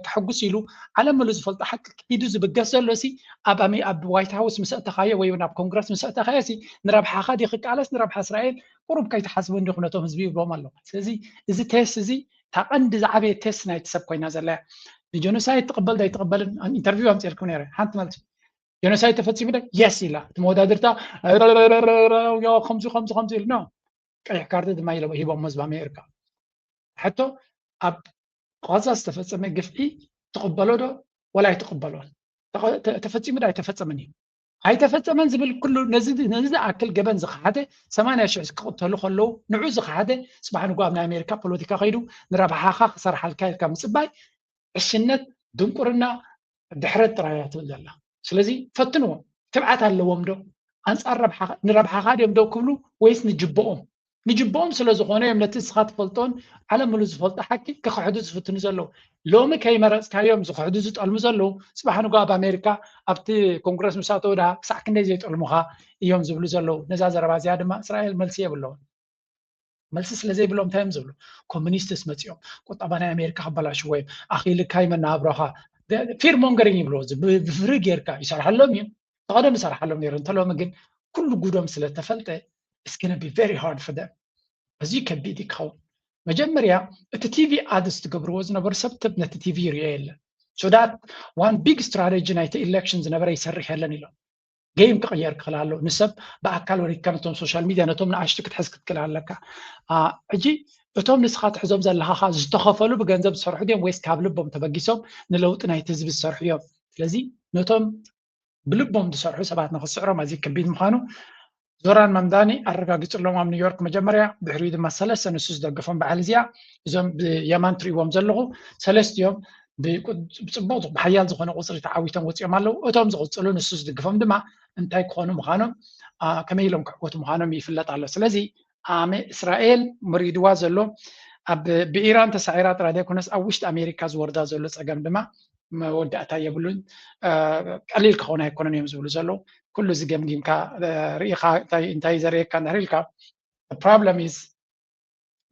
ክሕጉስ ኢሉ ዓለም ምሉ ዝፈልጦ ሓቂ ኪዱ ዝብገስ ዘሎ ሲ ኣብ ኣብ ዋይት ሃውስ ምስ ኣእተኻዮ ወይ ናብ ኮንግረስ ምስ ኣእተኻዮ ሲ ንረብሓኻ ዲ ክቃለስ ንረብሓ እስራኤል ቁሩብ ከይትሓስቡ እንዲኹም ነቶም ህዝቢ ይብሎም ኣለኹ ስለዚ እዚ ቴስት እዚ እታ ቀንዲ ዝዓበየ ቴስት ናይቲ ሰብ ኮይና ዘላ እያ ንጀኖሳይድ ትቕበል ዶ ኣይትቕበልን ኢንተርቪው ኣምፅኤልኩም ነይረ ሓንቲ መልሲ ጀኖሳይድ ተፈፂሙ ዶ? የስ ኢላ እቲ መወዳድርታ ከምዚ ከምዚ ከምዚ ኢሉ ኖ ቀይሕ ካርድ ድማ ኢሎም ሂቦም ህዝቢ ኣሜሪካ። ሕቶ ኣብ ቃዛ ዝተፈፀመ ግፍዒ ትቕበሎ ዶ ወላ ኣይትቕበሎን? ተፈፂሙ ዶ ኣይተፈፀመን እዩ? ኣይተፈፀመን ዝብል ኩሉ ነዚ ዝኣክል ገበን ዝኸሓደ ሰማንያ ሽሕ ክቕተሉ ከለዉ ንዑ ዝኸሓደ ፅባሕ ንጎ ኣብ ናይ ኣሜሪካ ፖለቲካ ከይዱ ንረብሓኻ ክሰርሓልካ ኢልካ ምፅባይ ዕሽነት ድንቁርና ድሕረት ጥራይ እያ ትብል ዘላ። ስለዚ ፈትንዎም። ትብዓት ኣለዎም ዶ? ኣንፃር ንረብሓኻ ድዮም ደው ክብሉ ወይስ ንጅብኦም? ንጅብኦም ስለ ዝኾነ እዮም ነቲ ንስኻ ትፈልጦን ዓለም ምሉ ዝፈልጦ ሓቂ ክኽሕዱ ዝፍትኑ ዘለዉ። ሎሚ ከይመረፅካዮም ዝኽሕዱ ዝጠልሙ ዘለዉ፣ ፅባሕ ንጎ ኣብ ኣሜሪካ ኣብቲ ኮንግረስ ምስ ኣተው ድኣ ክሳዕ ክንደይ ዘይጠልሙኻ እዮም ዝብሉ ዘለዉ። ነዛ ዘረባ እዚኣ ድማ እስራኤል መልሲ የብለውን። መልሲ ስለ ዘይብሎም እንታይ እዮም ዝብሉ? ኮሚኒስትስ መፂኦም ቁጠባ ናይ ኣሜሪካ ክበላሽዎ እዮም፣ ኣኺልካ እዩ መናብሮኻ። ፊር ሞንገሪንግ ይብልዎ፣ ብፍሪ ጌርካ ይሰርሓሎም እዩ። ተቐደም ይሰርሓሎም ነይሩ፣ እንተሎሚ ግን ኩሉ ጉዶም ስለተፈልጠ it's gonna be very hard for them። እዚ ከቢድ እዩ ክኸውን። መጀመርያ እቲ ቲቪ ኣድስ ትገብርዎ ዝነበሩ ሰብ ነቲ ቲቪ ይሪኦ የለን። So that one big strategy ናይቲ ኢሌክሽን ዝነበረ ይሰርሕ የለን ኢሎም። ጌም ክቕየር ክኽእል ኣሎ። ንሰብ ብኣካል ወሪድካ ነቶም ሶሻል ሚድያ ነቶም ንኣሽቱ ክትሕዝ ክትክእል ኣለካ። ሕጂ እቶም ንስኻ ትሕዞም ዘለኻ ዝተኸፈሉ ብገንዘብ ዝሰርሑ ድዮም ወይስ ካብ ልቦም ተበጊሶም ንለውጢ ናይቲ ህዝቢ ዝሰርሑ እዮም? ስለዚ ነቶም ብልቦም ዝሰርሑ ሰባት ንክስዕሮም ኣዝዩ ከቢድ ምዃኑ ዞራን ማምዳኒ ኣረጋጊፅሎም ኣብ ኒውዮርክ መጀመርያ፣ ድሕሪኡ ድማ ሰለስተ ንሱ ዝደገፎም በዓል እዚኣ እዞም ብየማን ትሪእዎም ዘለኹ ሰለስቲኦም ብፅቡቅ ብሓያል ዝኾነ ቁፅሪ ተዓዊቶም ወፂኦም ኣለዉ። እቶም ዝቕፅሉ ንሱ ዝድግፎም ድማ እንታይ ክኾኑ ምዃኖም ከመይ ኢሎም ክዕወቱ ምዃኖም ይፍለጥ ኣሎ። ስለዚ ኣመ እስራኤል መሪድዋ ዘሎ ኣብ ብኢራን ተሳዒራ ጥራይ ዘይኮነስ ኣብ ውሽጢ ኣሜሪካ ዝወርዳ ዘሎ ፀገም ድማ መወዳእታ የብሉን። ቀሊል ክኸውን ኣይኮነን እዮም ዝብሉ ዘለዉ። ኩሉ እዚ ገምጊምካ ርኢኻ እንታይ ዘርእየካ እንድሕር ኢልካ problem is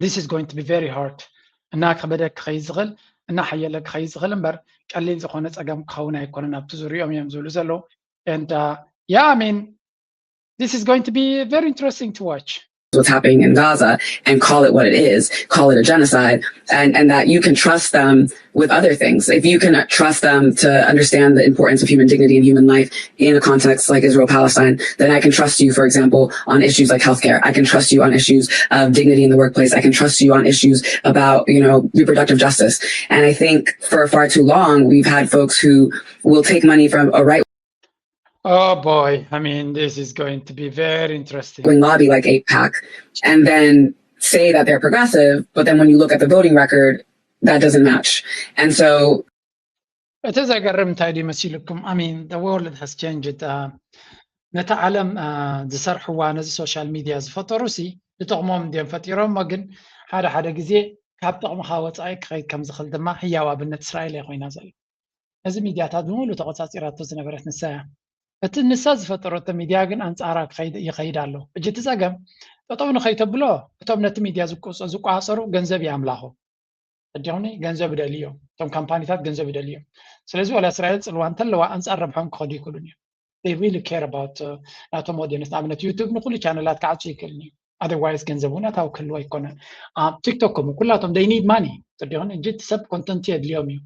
this is going to be very hard እና ከበደ ክኸይድ ዝኽእል እና ሓየለ ክኸይድ ዝኽእል እምበር ቀሊል ዝኾነ ፀገም ክኸውን ኣይኮነን ኣብቲ ዝሪኦም እዮም ዝብሉ ዘለዉ። And uh, yeah, I mean, this is going to be very interesting to watch. What's happening in Gaza and call it what it is, call it a genocide, and, and that you can trust them with other things. If you can trust them to understand the importance of human dignity and human life in a context like Israel-Palestine, then I can trust you, for example, on issues like healthcare. I can trust you on issues of dignity in the workplace. I can trust you on issues about, you know, reproductive justice. And I think for far too long, we've had folks who will take money from a right Oh boy, I mean, this is going to be very interesting. Lobby like AIPAC and then say that they're progressive, but then when you look at the voting record, that doesn't match. And so እቲ ዘገርም እንታይ ድዩ መሲልኩም? I mean, the world has changed. ነቲ ዓለም ዝሰርሕዋ ነዚ ሶሻል ሚድያ ዝፈጠሩ ሲ ዝጠቕሞም እንዲዮም ፈጢሮሞ፣ ግን ሓደ ሓደ ግዜ ካብ ጥቕምኻ ወፃኢ ክኸይድ ከም ዝኽእል ድማ ህያው ኣብነት እስራኤል እያ ኮይና ዘላ። ነዚ ሚድያታት ብምሉ ተቆፃፂራቶ ዝነበረት ንሳ እያ። እቲ ንሳ ዝፈጠረቶ ሚድያ ግን ኣንፃራ ይኸይድ ኣሎ። ሕጂ እቲ ፀገም ጠጠው ንኸይተብሎ እቶም ነቲ ሚድያ ዝቆፃፀሩ ገንዘብ እዩ ኣምላኹ። ሕጂ ገንዘብ ይደልዩ እዮም። እቶም ካምፓኒታት ገንዘብ ይደልዩ እዮም። ስለዚ ዋላ እስራኤል ፅልዋ እንተለዋ ኣንፃር ረብሖም ክኸዱ ይክእሉን እዮም። They really care about ናቶም ኦዲየንስ። ንኣብነት ዩቱብ ንኩሉ ቻነላት ክዓፁ ይክእልን እዩ። Otherwise ገንዘብ እውን ኣታዊ ክህልዎ ኣይኮነን። ቲክቶክ ከምኡ ኩላቶም they need money። ሕጂ እቲ ሰብ ኮንተንት የድልዮም እዩ።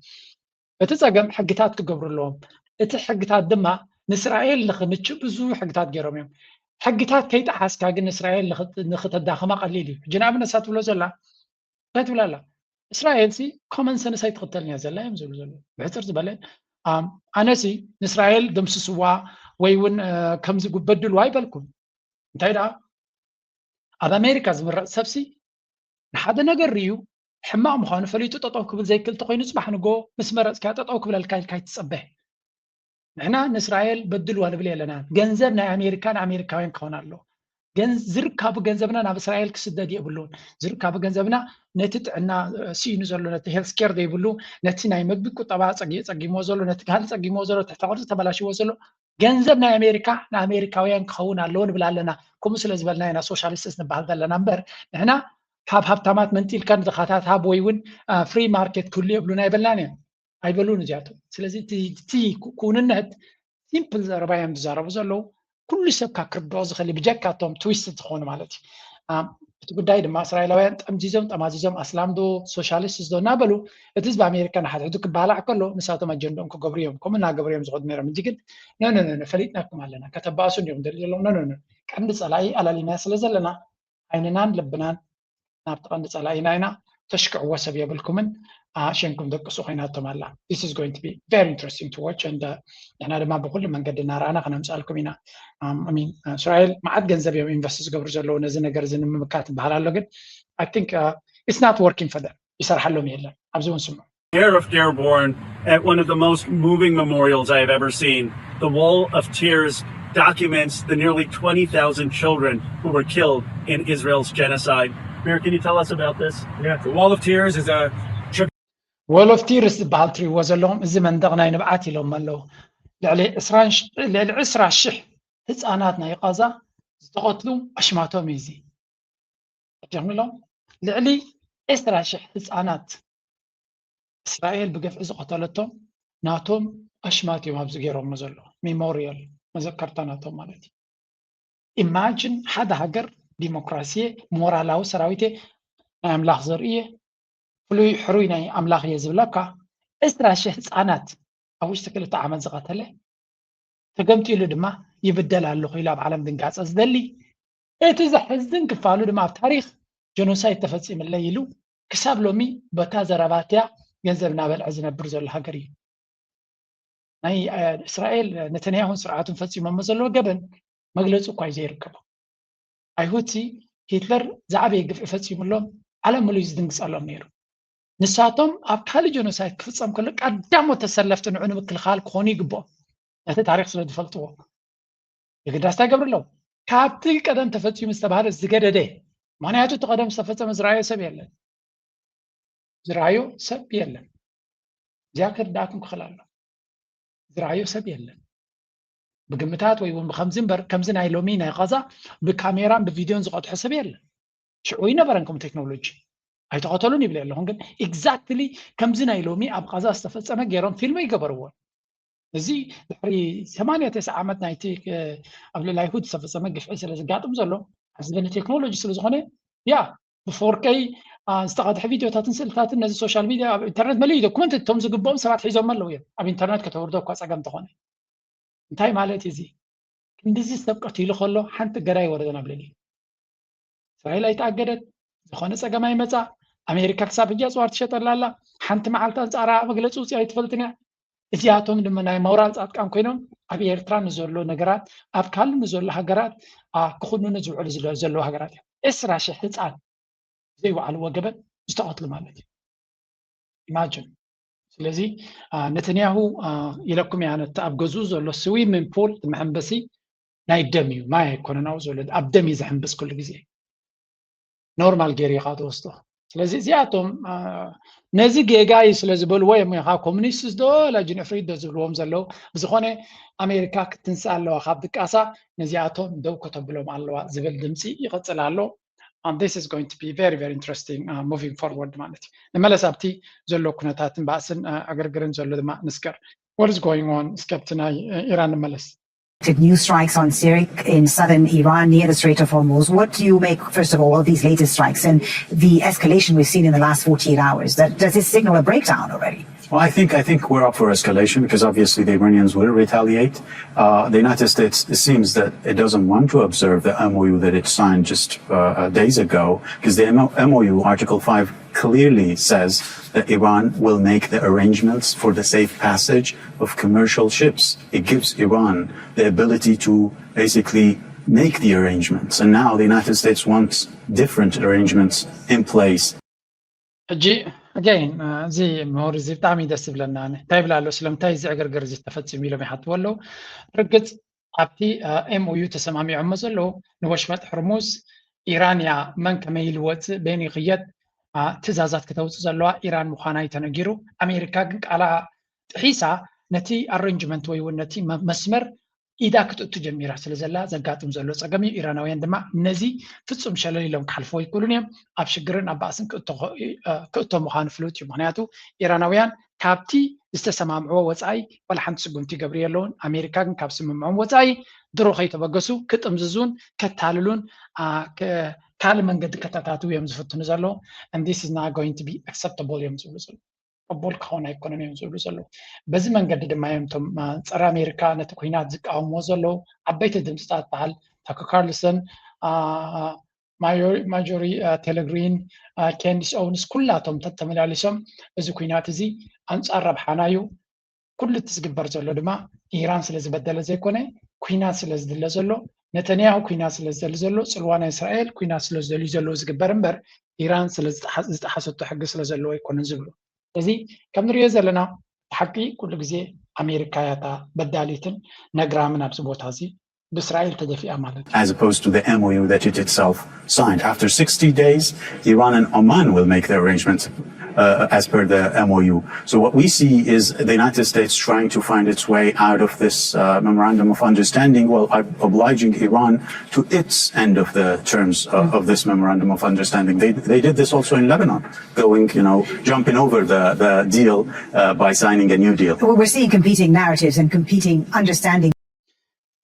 እቲ ፀገም ሕግታት ክገብሩ ኣለዎም። እቲ ሕግታት ድማ ንእስራኤል ንክምችእ ብዙ ሕግታት ገይሮም እዮም። ሕግታት ከይጠሓስካ ግን ንእስራኤል ንክተዳኽማ ቀሊል እዩ። ሕጂ ንኣብነት እሳ ትብሎ ዘላ እንታይ ትብል ኣላ? እስራኤል ሲ ኮመን ሰንስ ኣይትኽተልን እያ ዘላ እዮም ዝብሉ ዘለዉ። ብሕፅር ዝበለ ኣነሲ ንእስራኤል ደምስስዋ ወይ እውን ከምዚ በድልዋ ኣይበልኩን። እንታይ ደኣ ኣብ ኣሜሪካ ዝምረፅ ሰብሲ ንሓደ ነገር ርዩ ሕማቕ ምዃኑ ፈሊጡ ጠጠው ክብል ዘይክእል ተኮይኑ ፅባሕ ንጎ ምስ መረፅካ ጠጠው ክብለልካ ኢልካ ኣይትፀበ። ንሕና ንእስራኤል በድልዋ ንብል የለና። ገንዘብ ናይ ኣሜሪካ ንኣሜሪካውያን ክኸውን ኣለዎ። ዝርካቡ ገንዘብና ናብ እስራኤል ክስደድ የብሉን። ዝርካቡ ገንዘብና ነቲ ጥዕና ስኢኑ ዘሎ፣ ነቲ ሄልስ ኬር ዘይብሉ፣ ነቲ ናይ መግቢ ቁጠባ ፀጊምዎ ዘሎ፣ ነቲ ካልእ ፀጊምዎ ዘሎ፣ ትሕተ ቅርፂ ተበላሽዎ ዘሎ ገንዘብ ናይ ኣሜሪካ ንኣሜሪካውያን ክኸውን ኣለዎ ንብል ኣለና። ከምኡ ስለ ዝበልና ኢና ሶሻሊስትስ ንበሃል ዘለና እምበር ንሕና ካብ ሃብታማት መንጢልካ ንድኻታት ሃብ ወይ እውን ፍሪ ማርኬት ክህሉ የብሉን ኣይበልናን እዮም። ኣይበሉን እዚኣቶም። ስለዚ እቲ ክውንነት ሲምፕል ዘረባ እዮም ዝዛረቡ ዘለዉ። ኩሉ ሰብ ካብ ክርድኦ ዝኽእል ብጀካ እቶም ትዊስት ዝኾኑ ማለት እዩ። እቲ ጉዳይ ድማ እስራኤላውያን ጠምዚዞም ጠማዚዞም ኣስላም ዶ ሶሻሊስት ዶ እናበሉ እቲ ህዝቢ ኣሜሪካ ንሓድሕዱ ክባላዕ ከሎ ንሳቶም ኣጀንድኦም ክገብሩ እዮም። ከምኡ እናገበሩ እዮም ዝኸዱ ነይሮም። እንጂ ግን ኖ ኖ ኖ ፈሊጥናኩም ኣለና ከተባእሱ እንዲኹም ደሊ ዘለዎም ኖ ኖ ኖ ቀንዲ ፀላኢ ኣላሊና ስለ ዘለና ዓይንናን ልብናን ናብቲ ቀንዲ ፀላኢና ኢና። ተሽክዕዎ ሰብ የብልኩምን። ሸንኩም ደቅሱ ኮይናቶም ኣላ። This is going to be very interesting to watch and ንሕና ድማ ብኩሉ መንገዲ እናረኣና ክነምፃልኩም ኢና። እስራኤል መዓት ገንዘብ እዮም ኢንቨስት ዝገብሩ ዘለዉ ነዚ ነገር እዚ ንምምካት ይበሃል ኣሎ ግን I think it's not working for them። ይሰርሓሎም የለን ኣብዚ እውን ስምዑ Mayor of Dearborn at one of the most moving memorials I have ever seen. The Wall of Tears documents the nearly twenty thousand children who were killed in Israel's genocide. Mayor, can you tell us about this? Yeah, the Wall of Tears is a Wall of Tears ዝበሃል ትሪእዎ ዘለኹም እዚ መንደቕ ናይ ንብዓት ኢሎም ኣለዉ። ልዕሊ ዕስራ ሽሕ ህፃናት ናይ ቃዛ ዝተቐትሉ ኣሽማቶም እዩ እዚ። ቀዲምሎም ልዕሊ ዕስራ ሽሕ ህፃናት እስራኤል ብግፍዒ ዝቐተለቶም ናቶም ኣሽማት እዮም ኣብዚ ገይሮሞ ዘሎ ሜሞሪያል መዘከርታ ናቶም ማለት እዩ። ኢማጅን ሓደ ሃገር ዲሞክራሲየ ሞራላዊ ሰራዊቴ ናይ ኣምላኽ ዘርእየ ፍሉይ ሕሩይ ናይ ኣምላኽ እየ ዝብለካ ዕስራ ሽሕ ህፃናት ኣብ ውሽጢ ክልተ ዓመት ዝቐተለ ተገምጢሉ ድማ ይብደል ኣለኹ ኢሉ ኣብ ዓለም ድንጋፀ ዝደሊ እቲ ዘሕዝን ክፋሉ ድማ ኣብ ታሪክ ጀኖሳይድ ተፈፂምለይ ኢሉ ክሳብ ሎሚ በታ ዘረባትያ ገንዘብ እናበልዐ ዝነብር ዘሎ ሃገር እዩ። ናይ እስራኤል ነተንያሁን ስርዓቱን ፈፂሞሞ ዘለዎ ገበን መግለፂ እኳ እዩ ዘይርከቦ። ኣይሁድ ሲ ሂትለር ዝዓበየ ግፍዒ ፈፂሙሎም ዓለም ሙሉ እዩ ዝድንግፀሎም ነይሩ። ንሳቶም ኣብ ካልእ ጀኖሳይድ ክፍፀም ከሎ ቀዳሞት ተሰለፍቲ ንዑ ንምክልኻል ክኾኑ ይግብኦም። ነቲ ታሪክ ስለ ዝፈልጥዎ የግዳስ እንታይ ገብሩ ኣለዉ? ካብቲ ቀደም ተፈፂሙ ዝተባሃለ ዝገደደ ምክንያቱ እቲ ቀደም ዝተፈፀመ ዝረኣዮ ሰብ የለን። ዝረኣዮ ሰብ የለን። እዚኣ ክርዳእኩም ክኽእል ኣሎ። ዝረኣዮ ሰብ የለን። ብግምታት ወይ እውን ብከምዚ እምበር ከምዚ ናይ ሎሚ ናይ ቃዛ ብካሜራን ብቪድዮን ዝቐድሖ ሰብ የለን። ሽዑ ይነበረን ከም ቴክኖሎጂ ኣይተቐተሉን ይብል ኣለኹን ግን ኤግዛክትሊ ከምዚ ናይ ሎሚ ኣብ ቃዛ ዝተፈፀመ ገይሮም ፊልም ይገበርዎን እዚ ድሕሪ ሰማንያ ተስዓ ዓመት ናይቲ ኣብ ልዕሊ ኣይሁድ ዝተፈፀመ ግፍዒ ስለ ዝጋጥም ዘሎ ኣብዚ በኒ ቴክኖሎጂ ስለ ዝኾነ ያ ብፎርከይ ዝተቐድሐ ቪድዮታትን ስእልታትን ነዚ ሶሻል ሚድያ ኣብ ኢንተርነት መሊኡ ዶኩመንት እቶም ዝግብኦም ሰባት ሒዞም ኣለዉ እዮም ኣብ ኢንተርነት ከተወርዶ እኳ ፀገም ተኾነ እንታይ ማለት እዚ ክንድዚ ሰብ ቀቲሉ ከሎ ሓንቲ ገራ ይወረደን ኣብ ልዕሊ እስራኤል ኣይተኣገደት ዝኾነ ፀገም ኣይመፃ ኣሜሪካ ክሳብ ሕጂ ኣፅዋር ትሸጠላ ኣላ ሓንቲ መዓልቲ ኣንፃራ መግለፂ ውፅእ ኣይትፈልጥን እያ እዚኣቶም ድማ ናይ ሞራል ፃጥቃን ኮይኖም ኣብ ኤርትራ ንዘሎ ነገራት ኣብ ካልእ ንዘሎ ሃገራት ክኹንኑ ዝውዕሉ ዘለዉ ሃገራት እዮም ዕስራ ሽሕ ህፃን ዘይወዓልዎ ገበን ዝተቐትሉ ማለት እዩ ኢማጅን ስለዚ ነተንያሁ ኢለኩም እያ ነቲ ኣብ ገዝኡ ዘሎ ስዊሚንግ ፑል መሐንበሲ ናይ ደም እዩ ማይ ኣይኮነን ኣብኡ ዘሎ ኣብ ደም እዩ ዝሕንብስ ኩሉ ግዜ ኖርማል ገይሩ ኢኻ ትወስዶ ስለዚ እዚኣቶም ነዚ ጌጋ እዩ ስለ ዝበልዎ እዮም ኢኻ ኮሚኒስትስ ዶ ላጅን እፍሪት ዶ ዝብልዎም ዘለዉ ብዝኾነ ኣሜሪካ ክትንስእ ኣለዋ ካብ ድቃሳ ነዚኣቶም ደው ከተብሎም ኣለዋ ዝብል ድምፂ ይቕፅል ኣሎ and this is going to be very very interesting uh, moving forward ማለት እዩ ንመለስ ኣብቲ ዘሎ ኩነታትን ባእስን ዕግርግርን ዘሎ ድማ ንስገር what is going on እስከ ኣብቲ ናይ ኢራን ንመለስ New strikes on Syria in southern Iran near the Strait of Hormuz. What do you make, first of all, of these latest strikes and the escalation we've seen in the last forty-eight hours? That, does this signal a breakdown already? Well, I think I think we're up for escalation because obviously the Iranians will retaliate. Uh, the United States it seems that it doesn't want to observe the M O U that it signed just uh, days ago, because the M O U Article Five clearly says that Iran will make the arrangements for the safe passage of commercial ships. It gives Iran the ability to basically make the arrangements, and now the United States wants different arrangements in place. ሕጂ ኣገይን እዚ ምሁር እዚ ብጣዕሚ ደስ ዝብለና እንታይ ይብል ኣሎ ስለምንታይ እዚ ዕግርግር እዚ ተፈፂሙ ኢሎም ይሓትዎ ኣለዉ ርግፅ ኣብቲ ኤምኦዩ ተሰማሚዖሞ ዘለዉ ንወሽመጥ ሕርሙዝ ኢራን እያ መን ከመይ ኢሉ ወፅእ በይኑ ይኽየድ ትእዛዛት ክተውፅእ ዘለዋ ኢራን ምዃና እዩ ተነጊሩ ኣሜሪካ ግን ቃላ ጥሒሳ ነቲ ኣረንጅመንት ወይ እውን ነቲ መስመር ኢዳ ክትእቱ ጀሚራ ስለ ዘላ ዘጋጥም ዘሎ ፀገም እዩ ኢራናውያን ድማ ነዚ ፍፁም ሸለል ኢሎም ክሓልፎ ይክእሉን እዮም ኣብ ሽግርን ኣብ ባእስን ክእቶ ምዃኑ ፍሉጥ እዩ ምክንያቱ ኢራናውያን ካብቲ ዝተሰማምዕዎ ወፃኢ ዋላ ሓንቲ ስጉምቲ ይገብሩ የለውን ኣሜሪካ ግን ካብ ስምምዖም ወፃኢ ድሮ ከይተበገሱ ክጥምዝዙን ከታልሉን ካልእ መንገዲ ከተታትው እዮም ዝፍትኑ ዘለዉ። And this is not going to be acceptable እዮም ዝብሉ ዘለዉ። ቅቡል ክኸውን ኣይኮነን እዮም ዝብሉ ዘለዉ። በዚ መንገዲ ድማ እዮም እቶም ጸረ ኣሜሪካ ነቲ ኩናት ዝቃወምዎ ዘለዉ ዓበይቲ ድምፅታት በዓል ታከር ካርልሰን፣ ማጆሪ ቴሌግሪን፣ ኬንዲስ ኦውንስ ኩላቶም ተመላሊሶም እዚ ኩናት እዚ ኣንፃር ረብሓና እዩ። ኩሉ እቲ ዝግበር ዘሎ ድማ ኢራን ስለ ዝበደለ ዘይኮነ ኩናት ስለ ዝድለ ዘሎ፣ ነተንያሁ ኩናት ስለ ዝደሊ ዘሎ፣ ፅልዋ ናይ እስራኤል ኩናት ስለ ዝደልዩ ዘለዉ ዝግበር እምበር ኢራን ስለ ዝጠሓሰቶ ሕጊ ስለ ዘለዎ ኣይኮነን ዝብሉ። እዚ ከም ንሪኦ ዘለና ሓቂ ኩሉ ግዜ ኣሜሪካ ያታ በዳሊትን ነግራምን ኣብዚ ቦታ እዚ ብእስራኤል ተደፊኣ ማለት እዩ። As opposed to the M O U that it itself signed. After sixty days, Iran and Oman will make the arrangements uh, as per the M O U. So what we see is the United States trying to find its way out of this uh, memorandum of understanding while obliging Iran to its end of the terms uh, of this memorandum of understanding. They, they did this also in Lebanon, going, you know, jumping over the, the deal uh, by signing a new deal. We're seeing competing narratives and competing understanding.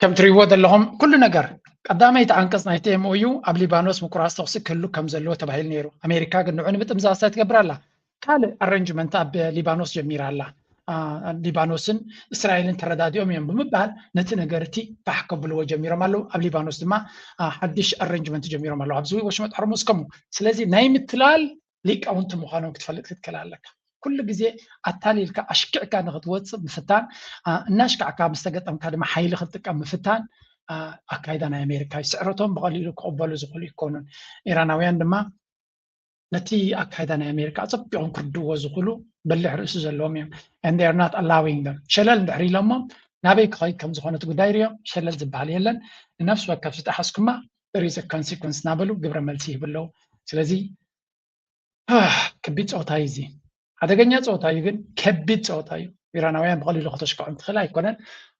ከም ትሪእዎ ዘለኹም ኩሉ ነገር ቀዳመይቲ ዓንቀፅ ናይቲ M O U ኣብ ሊባኖስ ምቁራፅ ተኹሲ ክህሉ ከም ዘለዎ ተባሂሉ ነይሩ። ኣሜሪካ ግን ንዑ ንምጥምዛዝ እንታይ ትገብር ኣላ? ካልእ ኣረንጅመንት ኣብ ሊባኖስ ጀሚራ ኣላ። ሊባኖስን እስራኤልን ተረዳዲኦም እዮም ብምባል ነቲ ነገር እቲ ፋሕ ከብልዎ ጀሚሮም ኣለዉ። ኣብ ሊባኖስ ድማ ሓድሽ ኣረንጅመንት ጀሚሮም ኣለዉ ኣብዚ ወሽመጥ ሆርሙዝ ከምኡ። ስለዚ ናይ ምትላል ሊቃውንቲ ምዃኖም ክትፈልጥ ክትክእል ኣለካ። ኩሉ ግዜ ኣታሊልካ ኣሽኪዕካ ንክትወፅእ ምፍታን፣ እናሽካዕካ ምስ ተገጠምካ ድማ ሓይሊ ክትጥቀም ምፍታን ኣካይዳ ናይ ኣሜሪካ እዩ። ስዕረቶም ብቐሊሉ ክቕበሉ ዝኽእሉ ኣይኮኑን። ኢራናውያን ድማ ነቲ ኣካይዳ ናይ ኣሜሪካ ኣፀቢቖም ክርድእዎ ዝኽእሉ በሊሕ ርእሲ ዘለዎም እዮም። And they are not allowing them. ሸለል እንድሕር ኢሎሞም ናበይ ክኸይድ ከም ዝኾነ እቲ ጉዳይ ሪኦም ሸለል ዝበሃል የለን። ንነፍሲ ወከፍ ዝጠሓስኩማ there is a consequence እናበሉ ግብረ መልሲ ይህቡ ኣለዉ። ስለዚ ከቢድ ፀወታ እዩ እዚ። ሓደገኛ ፀወታ እዩ ግን ከቢድ ፀወታ እዩ። ኢራናውያን ብቐሊሉ ከተሽክዖም ትኽእል ኣይኮነን።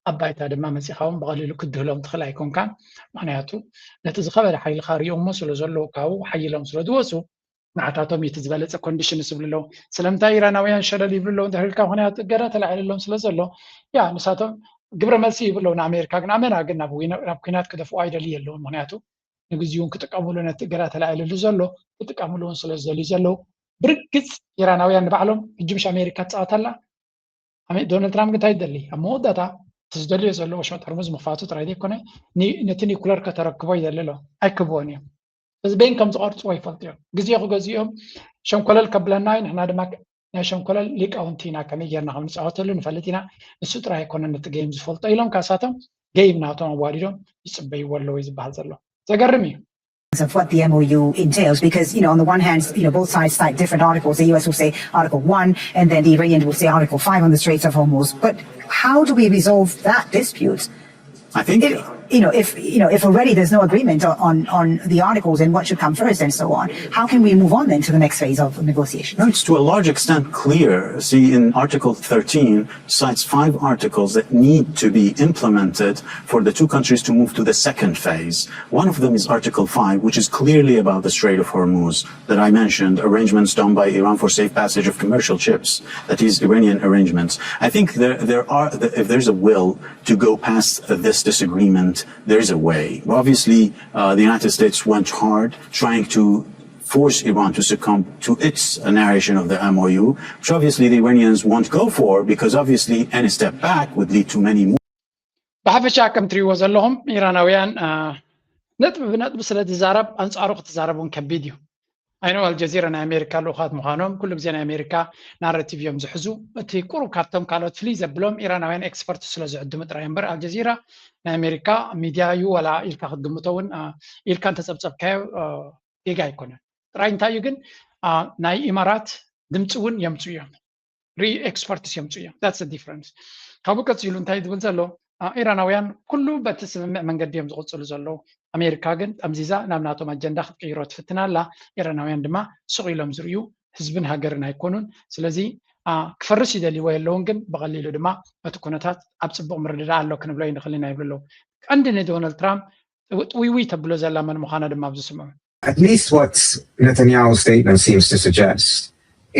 ኣብ ባይታ ድማ መፂኻ እውን ብቐሊሉ ክድህሎም ትኽእል ኣይኮንካን። ምክንያቱ ነቲ ዝኸበደ ሓይልኻ ሪኦሞ ስለ ዘለዉ ካብኡ ሓይሎም ስለ ዝወፁ ንዓታቶም እቲ ዝበለፀ ኮንዲሽን ዝብሉ ኣለዉ። ስለምንታይ ኢራናውያን ሸለል ይብሉ ኣለዉ እንድሕር ኢልካ ምክንያቱ እገዳ ተላዒልሎም ስለ ዘሎ ያ ንሳቶም ግብረ መልሲ ይህቡ ኣለዉ ንኣሜሪካ። ግን ኣመና ግን ናብ ናብ ኩናት ክደፍኡ ኣይደልዩ ኣለዉ። ምክንያቱ ንግዚኡ ክጥቀምሉ ነቲ እገዳ ተላዒልሉ ዘሎ ክጥቀምሉ እውን ስለ ዝደልዩ ዘለዉ ብርግፅ ኢራናውያን ንባዕሎም ሕጂ ምሽ ኣሜሪካ ትፃወት ኣላ። ዶናልድ ትራምፕ እንታይ ይደሊ ኣብ መወዳእታ እቲ ዝደልዮ ዘሎ ወሽመጥ ሆርሙዝ ምኽፋቱ ጥራይ ዘይኮነ ነቲ ኒኩለር ከተረክቦ ይደሊ ኣሎ። ኣይክብዎን እዮም። እዚ በይን ከም ዝቐርፅዎ ይፈልጡ እዮም። ግዜ ክገዝኡ እዮም። ሸንኮለል ከብለና እዩ። ንሕና ድማ ናይ ሸንኮለል ሊቃውንቲ ኢና። ከመይ ጌርና ከም ንፃወተሉ ንፈልጥ ኢና። ንሱ ጥራይ ኣይኮነን ነቲ ጌም ዝፈልጦ ኢሎም ካሳቶም ጌም ናቶም ኣዋዲዶም ይፅበይዎ ኣለዉ እዩ ዝበሃል ዘሎ። ዘገርም እዩ። Of what the M O U entails, because you know, on the one hand, you know, both sides cite different articles. The U S will say Article One, and then the Iranians will say Article Five on the Straits of Hormuz. But how do we resolve that dispute? I think. If, you know, if you know, if already there's no agreement on, on on the articles and what should come first and so on, how can we move on then to the next phase of negotiations? No, it's to a large extent clear. See, in Article thirteen, cites five articles that need to be implemented for the two countries to move to the second phase. One of them is Article five, which is clearly about the Strait of Hormuz that I mentioned, arrangements done by Iran for safe passage of commercial ships, that is Iranian arrangements. I think there, there are, if there's a will to go past this disagreement, there's a way. Obviously, uh, the United States went hard trying to force Iran to succumb to its narration of the M O U, which obviously the Iranians won't go for because obviously any step back would lead to many more. ብሓፈሻ ከም ትሪእዎ ዘለኹም ኢራናውያን ነጥቢ ብነጥቢ ስለ ዝዛረብ ኣንፃሩ ክትዛረብ እውን ከቢድ እዩ። I know ኣልጀዚራ ናይ ኣሜሪካ ልኡኻት ምዃኖም ኩሉ ግዜ ናይ ኣሜሪካ ናረቲቭ እዮም ዝሕዙ። እቲ ቁሩብ ካብቶም ካልኦት ፍልይ ዘብሎም ኢራናውያን ኤክስፐርት ስለ ዝዕድሙ ጥራይ እምበር ኣልጀዚራ ናይ ኣሜሪካ ሚድያ እዩ ዋላ ኢልካ ክትግምቶ እውን ኢልካ እንተፀብፀብካዮ ጌጋ ኣይኮነን። ጥራይ እንታይ እዩ ግን ናይ ኢማራት ድምፂ እውን የምፅኡ እዮም። ሪኤክስፐርትስ የምፅኡ እዮም። That's the difference። ካብኡ ቀፂሉ እንታይ ዝብል ዘሎ ኢራናውያን ኩሉ በቲ ስምምዕ መንገዲ እዮም ዝቕፅሉ ዘለዉ። ኣሜሪካ ግን ጠምዚዛ ናብ ናቶም ኣጀንዳ ክትቅይሮ ትፍትን ኣላ። ኢራናውያን ድማ ስቕ ኢሎም ዝርእዩ ህዝብን ሃገርን ኣይኮኑን። ስለዚ ክፈርስ ይደልይዎ የለውን ግን ብቐሊሉ ድማ እቲ ኩነታት ኣብ ፅቡቕ ምርድዳእ ኣሎ ክንብሎ ይንኽእል ኢና ይብሉ ኣለዉ። ቀንዲ ንዶናልድ ትራምፕ ጥውይውይ ተብሎ ዘላ መን ምዃና ድማ ኣብዚ ስምዑ። At least what Netanyahu's statement seems to suggest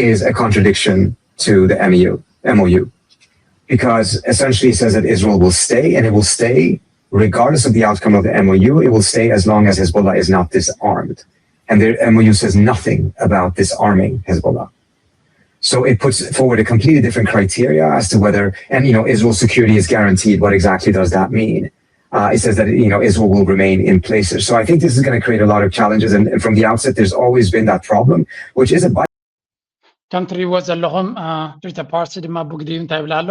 is a contradiction to the M O U, M O U, because essentially he says that Israel will stay, and it will stay regardless of the outcome of the M O U. It will stay as long as Hezbollah is not disarmed. And the M O U says nothing about disarming Hezbollah. So it puts forward a completely different criteria as to whether, and you know, Israel's security is guaranteed. What exactly does that mean? Uh, it says that you know Israel will remain in places. So I think this is going to create a lot of challenges. And, and from the outset, there's always been that problem, which is a ከም ትሪእዎ ዘለኹም ሪተ ፓርሲ ድማ ብግዲኡ እንታይ ይብል ኣሎ?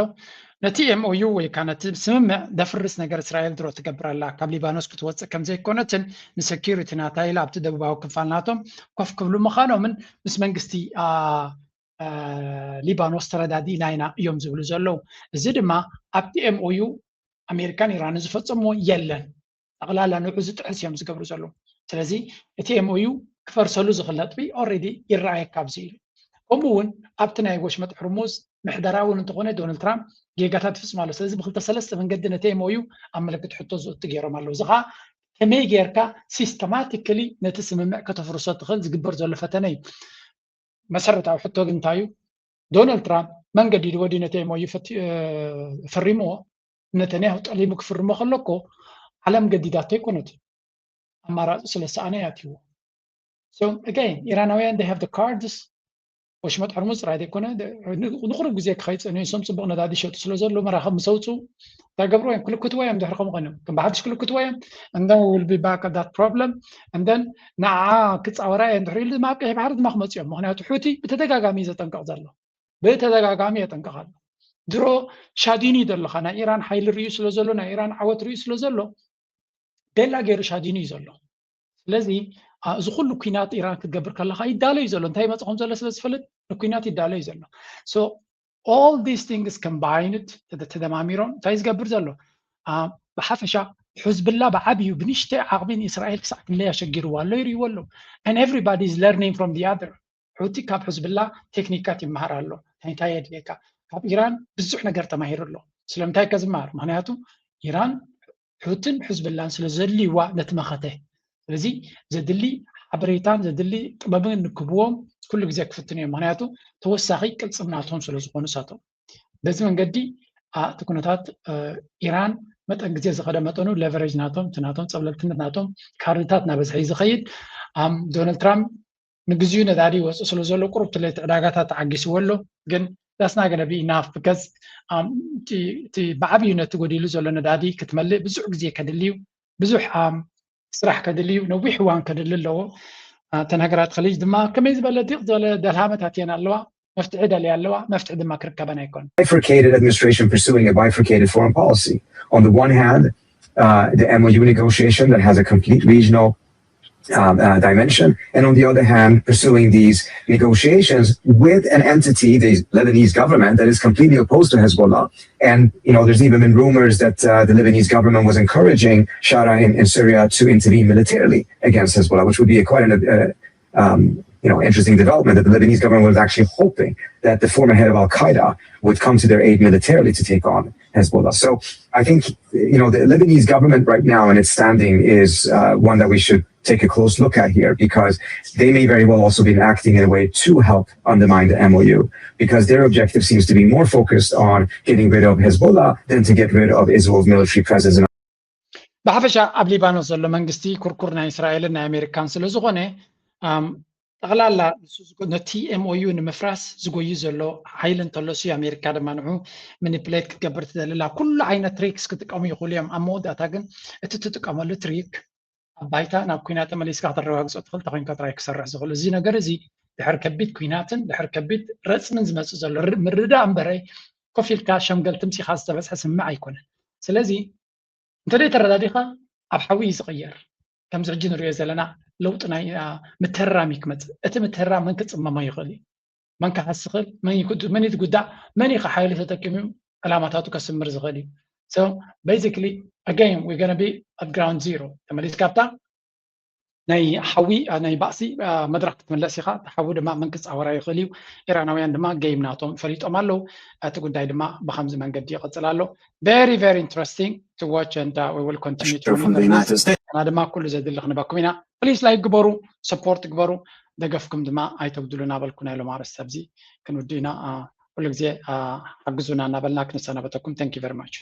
ነቲ M O U ወይ ከዓ ነቲ ስምምዕ ደፍርስ ነገር እስራኤል ድሮ ትገብር ኣላ። ካብ ሊባኖስ ክትወፅእ ከም ዘይኮነትን ንሰኪሪቲ ናታ ኢላ ኣብቲ ደቡባዊ ክፋል ናቶም ኮፍ ክብሉ ምዃኖምን ምስ መንግስቲ ሊባኖስ ተረዳዲእና ኢና እዮም ዝብሉ ዘለዉ። እዚ ድማ ኣብቲ M O U ኣሜሪካን ኢራንን ዝፈፀምዎ የለን። ጠቕላላ ንዑ ዝጥሕስ እዮም ዝገብሩ ዘለዉ። ስለዚ እቲ M O U ክፈርሰሉ ዝኽእል ነጥቢ already ይረኣየካ ኣብዚ ኢሉ። ከምኡ እውን ኣብቲ ናይ ወሽመጥ ሕርሙዝ ምሕደራ እውን እንተኾነ ዶናልድ ትራምፕ ጌጋታት ይፍፅም ኣሎ። ስለዚ ብክልተ ሰለስተ መንገዲ ነቲ M O U ኣብ ምልክት ሕቶ ዝእቱ ገይሮም ኣለዉ። እዚ ከዓ ከመይ ጌርካ ሲስተማቲካሊ ነቲ ስምምዕ ከተፍርሶ ትኽእል ዝግበር ዘሎ ፈተነ እዩ። መሰረታዊ ሕቶ ግን እንታይ እዩ? ዶናልድ ትራምፕ መንገዲ ድወዲ ነቲ M O U ፈሪምዎ ነተንያሁ ጠሊሙ ክፍርሞ ከሎ እኮ ዓለም ገዲዳቶ ኣይኮነትን። ኣማራፂ ስለ ሰኣነ ያትዎ። So again ኢራናውያን they have the cards። ወሽመጥ ሕርሙዝ ጥራይ ዘይኮነ ንቁሩብ ግዜ ክኸይፀኑ እዮም። ሶም ፅቡቕ ነዳዲ ይሸጡ ስለ ዘለዉ መራኸብ ምስ ኣውፅኡ እንታይ ገብርዎ እዮም? ክልክትዎ እዮም። ድሕሪ ከምኡ ኮይኖም ከም ብሓድሽ ክልክትዎ እዮም። And then we will be back at that problem. And then ንዓ ክፃወራ እየን ድሕሪ ኢሉ ድማ ኣብ ቀይሕ ባሕሪ ድማ ክመፁ እዮም። ምክንያቱ ሑቲ ብተደጋጋሚ እዩ ዘጠንቀቕ ዘሎ። ብተደጋጋሚ የጠንቅቕ ኣሎ። ድሮ ሻዲኑ እዩ ዘለኻ ናይ ኢራን ሓይሊ ርእዩ ስለ ዘሎ ናይ ኢራን ዓወት ርእዩ ስለ ዘሎ ቤላ ገይሩ ሻዲኑ እዩ ዘሎ። ስለዚ እዚ ኩሉ ኩናት ኢራን ክትገብር ከለካ ይዳሎ እዩ ዘሎ። እንታይ ይመፅእ ከም ዘሎ ስለ ዝፈልጥ ንኩናት ይዳሎ እዩ ዘሎ። So all these things combined ተደማሚሮም እንታይ ዝገብር ዘሎ? ብሓፈሻ ሕዝብላ ብዓብዩ ብንሽተይ ዓቕሚ ንእስራኤል ክሳዕ ክንደይ ኣሸጊርዋ ኣሎ ይርእይዎ ኣለዉ። And everybody is learning from the other. ሑቲ ካብ ሕዝብላ ቴክኒካት ይመሃር ኣሎ። እንታይ እንታይ የድልየካ? ካብ ኢራን ብዙሕ ነገር ተማሂሩ ኣሎ። ስለምንታይ ከዝመሃር? ምክንያቱ ኢራን ሑትን ሕዝብላን ስለ ዘድልይዋ ነቲ መኸተ ስለዚ ዘድሊ ሓበሬታን ዘድሊ ጥበብን ንክብዎም ኩሉ ግዜ ክፍትኑ እዮም። ምክንያቱ ተወሳኺ ቅልፅም ናቶም ስለ ዝኾኑ እሳቶም። በዚ መንገዲ እቲ ኩነታት ኢራን መጠን ግዜ ዝኸደ መጠኑ ለቨሬጅ ናቶም እቲ ናቶም ፀብለልትነት ናቶም ካርድታት እናበዝሐ እዩ ዝኸይድ። ዶናልድ ትራምፕ ንግዚኡ ነዳዲ ይወፅእ ስለ ዘሎ ቁሩብ ትለይቲ ዕዳጋታት ተዓጊስዎ ኣሎ። ግን that's not gonna be enough because እቲ ብዓብዩ ነቲ ጎዲሉ ዘሎ ነዳዲ ክትመልእ ብዙሕ ግዜ ከድሊ እዩ። ብዙሕ ስራሕ ከድሊ እዩ። ነዊሕ እዋን ከድሊ ኣለዎ። እተን ሃገራት ከሊጅ ድማ ከመይ ዝበለ ዲቕ ዝበለ ደልሃመታት እየን ኣለዋ። መፍትሒ ደልያ ኣለዋ። መፍትሒ ድማ ክርከበን ኣይኮን። Bifurcated administration pursuing a bifurcated foreign policy. On the one hand, uh, the M O U negotiation that has a complete regional um, uh, dimension, and on the other hand, pursuing these negotiations with an entity, the Lebanese government, that is completely opposed to Hezbollah. And you know, there's even been rumors that uh, the Lebanese government was encouraging Shara in, in Syria to intervene militarily against Hezbollah, which would be a, quite an uh, um, you know, interesting development that the Lebanese government was actually hoping that the former head of Al Qaeda would come to their aid militarily to take on Hezbollah. So I think you know the Lebanese government right now and its standing is uh, one that we should take a close look at here because they may very well also be acting in a way to help undermine the M O U because their objective seems to be more focused on getting rid of Hezbollah than to get rid of Israel's military presence in ብሓፈሻ ኣብ ሊባኖስ ዘሎ መንግስቲ ኩርኩር ናይ እስራኤልን ናይ ኣሜሪካን ስለ ዝኾነ ጠቕላላ ንሱ ነቲ M O U ንምፍራስ ዝጎዩ ዘሎ ሓይሊ እንተሎ ሲ ኣሜሪካ ድማ ንዑ ምኒፕሌት ክትገብር ትደልላ ኩሉ ዓይነት ትሪክስ ክጥቀሙ ይኽእሉ እዮም። ኣብ መወዳእታ ግን እቲ ትጥቀመሉ ትሪክ ኣብ ባይታ ናብ ኩናት ተመሊስካ ከተረጋግፆ ትኽእል ተኮይንካ ጥራይ ክሰርሕ ዝኽእል እዚ ነገር እዚ ድሕር ከቢድ ኩናትን ድሕር ከቢድ ረፅምን ዝመፅእ ዘሎ ምርዳእ እምበረ ኮፍ ኢልካ ሸምገል ትምፂኻ ዝተበፅሐ ስምዕ ኣይኮነን። ስለዚ እንተደይ ተረዳዲኻ ኣብ ሓዊ እዩ ዝቕየር። ከምዚ ሕጂ ንሪኦ ዘለና ለውጢ ናይ ምትህራም እዩ ክመፅእ። እቲ ምትህራም መን ክፅመሞ ይኽእል እዩ? መን ክሃስ ይኽእል? መን ይጉዳእ? መን እዩ ሓይሊ ተጠቂሙ ዕላማታቱ ከስምር ዝኽእል እዩ? So basically again we gonna be at ground zero። ተመሊስካ ኣብታ ናይ ሓዊ ናይ ባእሲ መድረክ ክትምለስ ኢኻ። እቲ ሓዊ ድማ መን ክፃወራ ይኽእል እዩ? ኢራናውያን ድማ ጌም ናቶም ፈሊጦም ኣለዉ። እቲ ጉዳይ ድማ ብከምዚ መንገዲ ይቕፅል ኣሎ። Very very interesting to watch and uh, we will continue to monitor this. እና ድማ ኩሉ ዘድሊ ክንበኩም ኢና። ፕሊስ ላይክ ግበሩ፣ ሰፖርት ግበሩ፣ ደገፍኩም ድማ ኣይተጉድሉ እናበልኩ ናይ ሎም ኣርእስቲ ኣብዚ ክንውድእ ኢና። ኩሉ ግዜ ሓግዙና እናበልና ክንሰናበተኩም። Thank you very much።